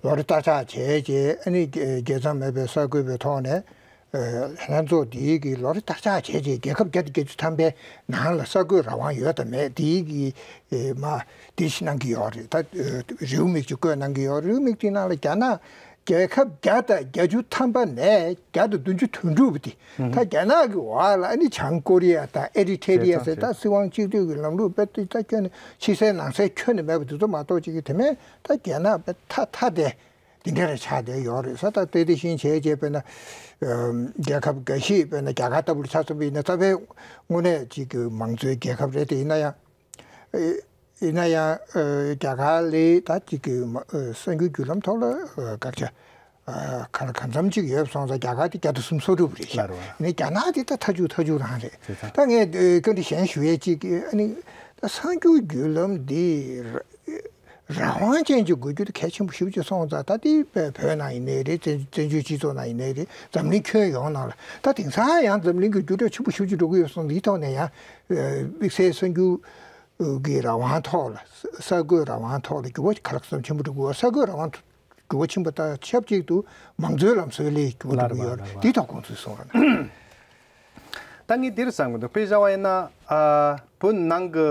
ལོ་རེ་བརྟག་དཔྱད་བྱས་རྗེས་ཨ་ནི་རྒྱལ་མཚམས་མེད་པའི་གསར་འགོད་པའི་ཐོག་ནས་ལྷན་ཚོགས་དེའི་གི་ལོ་རེ་བརྟག་དཔྱད་བྱས་རྗེས་རྒྱལ་ཁབ་བརྒྱ་དང་བརྒྱད་ཅུ་ཐམ་པའི་ནང་ལ་གསར་འགོད་རང་དབང་ཡོད་དམ་མེད་དེའི་གི་མ་དེ་ཞིག་གནང་གི་ཡོད་རེད། ད་རེའུ་མིག་ཅིག་བཀོད་གནང་གི་ཡོད། རེའུ་མིག་དེའི་ནང་ལ་རྒྱ་ནག་རྒྱལ་ཁབ་བརྒྱ་དང་བརྒྱད་ཅུ་ཐམ་པ་ནས་བརྒྱ་དང་བདུན་ཅུ་དོན་དྲུག་པ་དེ་ད་རྒྱ་ནག་གི་འོག་ལ་ཨ་ནི་བྱང་ཀོ་རི་ཡ་དང་ཨེ་རི་ཐེ་རི་ཡ་ཟེར་ད་སྲིད་དབང་གཅིག་སྡུད་ཀྱི་ལམ་ལུགས་དཔེ་དེ་ད་ཁྱོན་ནས་ཕྱི་གསལ་ནང་གསལ་ཁྱོན་ནས་མེད་པ་དེ་ཚོ་མ་གཏོགས་ཅིག་གི་དེ་མིན་ད་རྒྱ་ནག་དཔེ་ཐ་ཐ་དེ་འདི་འདྲ་རེ་ཆགས་བསྡད་ཡོད་རེད། ས་ད་དེ་དེ་བཞིན་བྱས་རྗེས་དཔེར་ན་རྒྱལ་ཁབ་འགའ་ཤས་དཔེར་ན་རྒྱ་གར་ལྟ་བུར་ཆ་མཚོན་པ་ཡིན་ན་རྩ་བའི་དངོས་གནས་ཅིག་གི་མང་གཙོའི་རྒྱལ་ཁབ་རེད། དེ་ཡིན་ན་ཡང་ཡིན་ན་ཡང་རྒྱ་གར་ལས་ད་ཅིག་གི་གསར་འགྱུར་བརྒྱུད་ལམ་ཐོག་ལ་བཀག་ཆ་ག་ག་ཙམ་ཅིག་ཡོད་སོང་ཙང་རྒྱ་གར་དེ་བརྒྱ་དང་སུམ་ཅུ་སོ་དྲུག་རེད་ཤག་ལ་རེད་བ། ནས་རྒྱ་ནག་དེ་ད་ཐ་ཆུ་ཐ་ཆུ་རང་རེད། ད་ངས་བཀའ་འདྲི་གཞན་ཞུ་ཡས་ཅིག་ཨ་ནི་ད་གསར་འགྱུར་བརྒྱུད་ལམ་འདི་རང་དབང་ཅན་ཅིག་དགོས་རྒྱུ་དེ་གལ་ཆེན་པོ་ཞེ་པོ་ཅིག་སོང་ཙང་ད་དེ་བོད་བོད་ནང་ཡིན་ནའི་རེད། བཙན་བཙན་བྱོལ་སྤྱི་ཚོགས་ནང་ཡིན་ནའི་རེད། འཛམ་གླིང་ཁྱོན་ཡོངས་ནང་ལ་ད་དེང་སང་ཡང་འཛམ་གླིང་གི་འགྱུར་ལྡོག་ཆེན་པོ་ཞེ་པོ་ཅིག་འགྲོ་གི་ཡོད་སོང་ཙང་དེའི་ཐོག་ནས་ཡང་དམིགས་བསལ་གསར་འགྱུར་གྱི་རང་དབང་ཐོག་ལ་གསར་འགོད་རང་དབང་ཐོག་ལ་འགྱུར་བ་ག་རེ་ཙམ་ཆེན་པོ་འགྲོ་གི་ཡོད། གསར་འགོད་རང་དབང་འགྱུར་བ་ཕྱིན་པ་དང་ཆབས་ཅིག་ཏུ་མང་གཙོའི་ལམ་སྲོལ་ལ་འགྱུར་བ་འགྲོ་གི་ཡོད་རེད། འདི་ཐོག་དགོངས་ཚུལ་གསུང་རོགས་གནང་། ད་ངས་འདིར་བསམ་གི་འདུག་དཔེ་བཞག་པ་ཡིན་ན་ཨ་བོད་ནང་གི་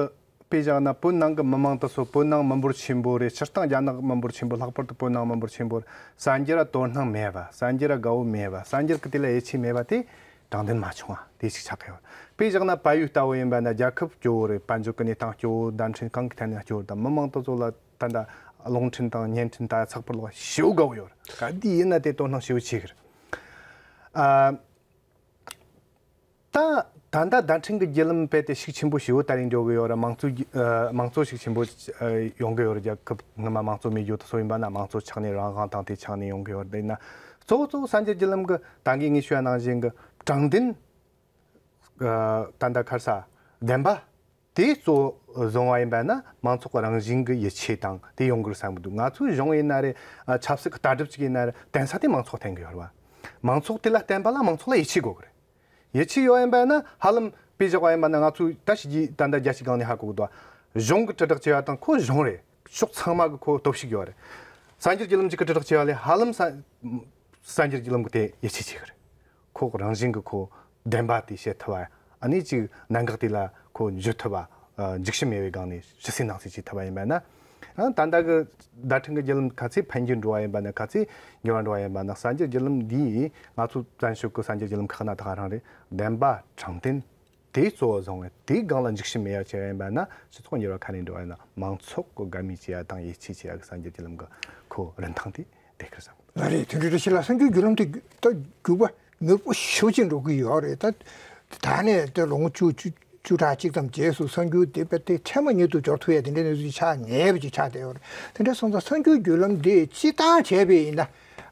དཔེ་བཞག་ན་བོད་ནང་གི་མི་མང་དེ་ཚོ་བོད་ནང་མི་འབོར་ཆེན་པོ་རེད། སྤྱིར་བཏང་རྒྱ་ནག་མི་འབོར་ཆེན་པོ་ལྷག་པར་དུ་བོད་ནང་མི་འབོར་ཆེན་པོ་གསར་འགྱུར་དོ་སྣང་མེད་པ། གསར་འགྱུར་དགའ་བོ་མེད་པ། གསར་འགྱུར་གི་དེ་ལ་ཡིད་ཆེས་མེད་པ་དེ་དྲང་བདེན་མ་བྱུང་བ་དེ་ཞིག་ཆགས་ཀྱི་ཡོད། དཔེ་བཞག་ན་བལ་ཡུལ་ལྟ་བུ་ཡིན་པ་ན་རྒྱལ་ཁབ་སྐྱོ་བོ་རེད། དཔལ་འབྱོར་གྱི་གནས་སྟངས་སྐྱོ་བོ། བརྡ་འཕྲིན་གང་གི་ཐད་ནས་སྐྱོ་བོ་དང་མི་མང་དེ་ཚོ་ལ་ད་ལྟ་རླུང་འཕྲིན་དང་བརྙན་འཕྲིན་ལྟ་ཚགས་པར་ལོག་ཞེ་པོ་དགའ་བོ་ཡོད་རེད། ག་དུས་ཡིན་ན་དེ་དོ་སྣང་ཞེ་པོ་བྱེད་ཀྱི་རེད། ཨ། ད་ད་ལྟ་བརྡ་འཕྲིན་གྱི་བརྒྱུད་ལམ་དཔེ་དེ་ཤུགས་ཆེན་པོ་ཞེ་པོ་དེ་རིང་འགྲོ་གི་ཡོད་རེད། མང་གཙོ་གི་ཨ་མང་གཙོ་ཤུགས་ཆེན་པོ་ཨ་ཡོང་གི་ཡོད་རེད། རྒྱལ་ཁབ་སྔོན་མ་མང་གཙོ་མེད་རྒྱུ་དེ་ཚོ་ཡིན་པ་ན་མང་གཙོ་ཆགས་ནས་རང་དབང་དང་དེ་ཆགས་ནས་ཡོང་གི་ཡོད་རེད། ཡིན་ན་གཙོ་བོ་གཙོ་བོ་གསར་འགྱུར་བརྒྱུད་ལམ་གྱི་ད་གིན་ངས་ཞུ་ཡ་ནང་བཞིན་གྱི་དྲང་བདེན་ཨ་ད་ལྟ་ག་རེ་ཟ་བདེན་པ་དེ་གཙོ་བོ་བཟུང་བ་ཡིན་པ་ན་མང་ཚོགས་རང་བཞིན་གྱི་ཡིད་ཆེས་དང་དེ་ཡོང་གི་རེད་བསམ་གྱི་འདུག་ང་ཚོའི་གཞུང་ཡིན་ན་རེད། ཨ་ཆབ་སྲིད་ཀྱི་ལྟ་གྲུབ་ཅིག་ཡིན་ན་རེད། བརྟེན་ས་དེ་མང་ཚོགས་བརྟེན་གྱི་ཡོད་རེད་བ། མང་ཚོགས་དེ་ལ་བརྟེན་པ་ལ་མང་ཚོགས་ལ་ཡིད་ཆེས་དགོས་ཀྱི་རེད། ཡིད་ཆེས་ཡོད་ཡིན་པ་ན་ཧ་ལམ་དཔེ་བཞག་པ་ཡིན་པ་ན་ང་ཚོས་ད་ཕྱི་རྒྱལ་ད་ལྟ་རྒྱལ་སྤྱིའི་སྒང་ནས་ཧ་གོ་གི་འདུག་གཞུང་གི་དྲིལ་བསྒྲགས་བྱས་པ་དང་ཁོ་གཞུང་རེད། ཕྱོགས་ཚང་མ་གི་ཁོ་སྟོབས་ཤུགས་ཡོད་རེད། གསར་འགྱུར་བརྒྱུད་ལམ་ཅིག་གི་དྲིལ་བསྒྲགས་བྱས་པ་ལས་ཧ་ལམ་གསར་གསར་འགྱུར་བརྒྱུད་ལམ་གི་དེ་ཡིད་ཆེས་བྱེད་གི་རེད། ཁོ་རང་བཞིན་གི་ཁོ་བདེན་པ་དེ་བཤད་ཐུབ་པ། ཨ་ནི་ཅིག་གནད་འགག་དེ་ལ་ཁོ་འཇུ་ཐུབ་པ། འཇིགས་ཞུམ་མེད་པའི་སྒང་ནས་ཕྱི་གསལ་ནང་གསལ་བྱེད་ཐུབ་པ་ཡིན་པ་ན། ཨ་ད་ལྟ་གི་བརྡ་འཕྲིན་གྱི་བརྒྱུད་ལམ་ག་ཚད་འཕེལ་རྒྱས་འགྲོ་བ་ཡིན་པ་ན་ག་ཚད་འགྱུར་བ་འགྲོ་བ་ཡིན་པ་ན་གསར་འགྱུར་བརྒྱུད་ལམ་འདིས་ང་ཚོ་བཙན་བྱོལ་གྱི་གསར་འགྱུར་བརྒྱུད་ལམ་ཁག་ན་ད་ག་རང་རེད། བདེན་པ་དྲང་བདེན་དེ་གཙོ་བོ་བཟུང་བས་དེའི་སྒང་ལ་འཇིགས་ཞུམ་མེད་ཡ་བྱས་པ་ཡིན་པ་ན་སྤྱི་ཚོགས་འགྱུར་བ་ག་ནས་འགྲོ་བ་ཡིན་ན་མང་ཚོགས་ཀྱི་དགའ་མོས་བྱེད་ཡ་དང་ཡིད་ཆེས་བྱེད་ཡ་གི་གསར་འགྱུར་བརྒྱུད་ལམ་གྱི་ཁོ་རིན་ཐང་དེ་དེ་ཁར་བཟང་། ལགས་རེད། དེ་འདྲ་རེད་ཤག་ལ་གསར་འགྱུར་བརྒྱུད་ལམ་དེ་ད་རྒྱུག་པ་མྱུར་པོ་ཞེ་པོ་ཅིག་འགྲོ་གི་ཡོད་རེད། ད་ད་ནས་དེ་ལོ་ངོ་བཅུ་བཅུ་བཅུ་ཕྲག་གཅིག་ཙམ་རྗེས་སུ་གསར་འགྱུར་དེ་དཔེ་དེ་ཐེངས་མ་ཉིད་དུ་འབྱོར་ཐུབ་ཡ་དེ་འདྲའི་གནས་ཚུལ་ཅིག་ཆགས་ངེས་པ་ཅིག་ཆགས་བསྡད་ཡོད་རེད། དེ་འདྲ་སོང་ཙང་གསར་འགྱུར་བརྒྱུད་ལམ་དེ་སྤྱིར་བཏང་བྱས་པ་ཡིན་ན་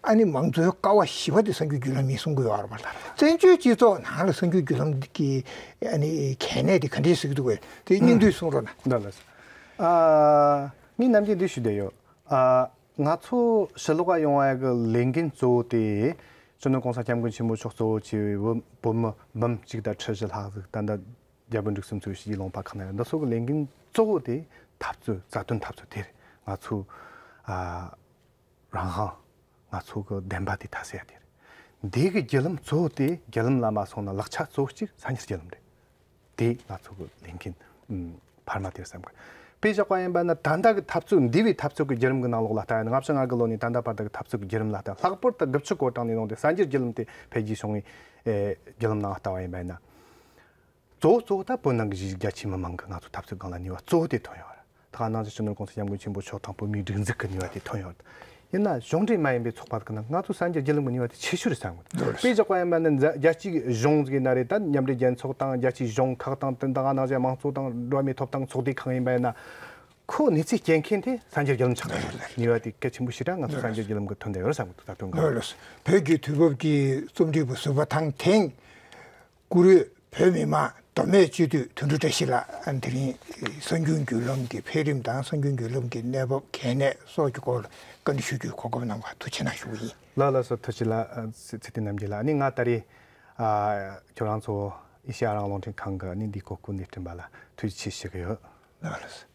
ཨ་ནི་མང་གཙོའི་ཀ་བ་བཞི་པ་དེ་གསར་འགྱུར་བརྒྱུད་ལམ་ཡིན་གསུང་གི་ཡོད་རེད་མ་གཏོགས། བཙན་བྱོལ་སྤྱི་ཚོགས་ནང་ལ་གསར་འགྱུར་བརྒྱུད་ལམ་གྱི་ཨ་ནི་གལ་གནད་དེ་ག་འདྲས་ཟེར་གྱི་འདུག་གས། དེ་སྙིང་བསྡུས་གསུང་རོགས་གནང་། ལགས་ལགས། ཨ་ངས་ནམ་རྒྱུན་འདི་ཞུ་བསྡད་ཡོད། ཨ། ང་ཚོ་ཕྱི་ལོགས་ལ་ཡོང་བ་གི་ལས་འགན་གཙོ་བོ་དེ་སྤྱི་ནོར་༸གོང་ས་༸སྐྱབས་མགོན་ཆེན་པོ་མཆོག་གཙོ་བོ་བྱས་པའི་བོད་བོད་མི་འབུམ་གཅིག་དང་ཁྲི་བཞི་ལྷག་ཟིག་ད་ལྟ་རྒྱལ་པོ་འབྲུག་གསུམ་མཚོན་ཞི་རྒྱས་ལུང་པ་ཁག་ན་ཡོད། འདི་ཚོ་གི་ལས་འགན་གཙོ་བོ་དེ་འཐབ་རྩོད་རྩ་དོན་འཐབ་རྩོད་དེ་རེད། ང་ཚོ་ཨ་རང་དབང་། ང་ཚོ་གི་བདེན་པ་དེ་ཐ་སད་དེ་རེད། འདི་གི་བརྒྱུད་ལམ་གཙོ་བོ་དེ་བརྒྱུད་ལམ་ལ་མ་སོང་ན་ལག་ཆ་གཙོ་བོ་གཅིག་གསར་འགྱུར་བརྒྱུད་ལམ་རེད། དེ་ང་ཚོ་གི་ལས་འགན་ཨུམ་འཕར་མ་དེར་བསམ་གི། དཔེ་བཞག་པ་ཡིན་པ་ན་ད་ལྟ་གི་འཐབ་རྩོད་འདི་བའི་འཐབ་རྩོད་ཀྱི་བརྒྱུད་རིམ་གྱི་ནང་ལོགས་ལ་ལྟ་ཡ་ན་ལྔ་བཅུ་ང་དགུ་ལོ་ནས་ད་ལྟ་བར་དུ་གི་འཐབ་རྩོད་ཀྱི་བརྒྱུད་རིམ་ལ་ལྟ་ཡ། ལྷག་པར་དུ་དགུ་བཅུ་གོ་གྲངས་ནས་བཟུང་སྟེ་གསར་འགྱུར་བརྒྱུད་ལམ་དེ་འཕེལ་རྒྱས་བྱུང་བའི་ཨེ་བརྒྱུད་ལམ་ནང་ལྟ་བ་ཡིན་པ་ཡིན་ན། གཙོ་བོ་གཙོ་བོ་ད་བོད་ནང་གི་གཞིས་རྒྱ་ཆེ་མི་མང་གི་ང་ཚོ་འཐབ་རྩོད་སྒང་ལ་ནུས་པ་གཙོ་བོ་དེ་ཐོན་ཡོད་རེད། ད་ག་ནང་བཞིན་སྤྱི་ནོར་༸གོང་ས་༸སྐྱབས་མགོན་ཆེན་པོ་མཆོག་དང་བོད་མིའི་སྒྲིག་འཛུགས་ཀྱི་ནུས་པ་དེ་ཐོན་ཡོད། ཡིན་ན་གཞུང་འབྲེལ་མ་ཡིན་པའི་ཚོགས་པ་ཁག་ནང་ང་ཚོ་གསར་འགྱུར་བརྒྱུད་ལམ་གྱི་ནུས་པ་དེ་ཆེ་ཤོས་རེད་བསམ་གི་འདུག་དཔེ་བཞག་པ་ཡིན་པ་ནི་རྒྱལ་སྤྱིའི་གཞུང་ཟིག་ཡིན་ན་རེད། ད་མཉམ་འབྲེལ་རྒྱལ་ཚོགས་དང་རྒྱལ་སྤྱིའི་གཞུང་ཁག་དང་། དེ་ད་ག་ནང་བཞིན་དམངས་གཙོ་དང་འགྲོ་བ་མིའི་ཐོབ་ཐང་ཚོགས་སྡེ་ཁག་ཡིན་པ་ཡིན་ན། ཁོ་གནས་ཚུལ་སྐྱེལ་མཁན་དེ་གསར་འགྱུར་བརྒྱུད་ལམ་ཆགས་ཀྱི་ཡོད་རེད། ནུས་པ་དེ་གལ་ཆེན་པོ་ཞེ་དྲག་ང་ཚོ་གསར་འགྱུར་བརྒྱུད་ལམ་གྱིས་ཐོན་བསྡད་ཡོད་རེད་བསམ་གི་འདུག་ད་དུང་ལགས་ལགས། བོད་ཀྱི་དུས་བབ་ཀྱི་རྩོམ་སྒྲིག་པ་ཟུར་པ་དང་དེང་བཀུར་འོས་བོད་མི་མང་མདོ་སྨད་སྤྱི་འཐུས་དོན་གྲུབ་བཀྲ་ཤིས་ལགས་དེ་རིང་གསར་འགྱུར་བརྒྱུད་ལམ་གྱི་འཕེལ་རིམ་དང་གསར་འགྱུར་བརྒྱུད་ལམ་གྱི་གནས་བབ་གལ་གནད་སོགས་ཀྱི་སྐོར་ལ་བཀའ་འདྲི་ཞུ་རྒྱུའི་གོ་སྐབས་གནང་བར་ཐུགས་རྗེ་གནང་ཞུ་གི་ཡིན། ལགས་ལགས་སོ། ཐུགས་རྗེ་ལགས། ཚེ་བརྟན་རྣམ་རྒྱལ་ལགས། ཨ་ནི་ང་ད་རེས་ཨ་ཁྱོད་རང་ཚོ་ཨེ་ཤེ་ཡ་རང་དབང་རླུང་འཕྲིན་ཁང་གི་ཨ་ནི་འདིའི་གོ་སྐབས་འདི་བསྐྲུན་པ་ལ་ཐུགས་རྗེ་ཆེ་ཞུ་གི་ཡོད། ལགས་ལགས།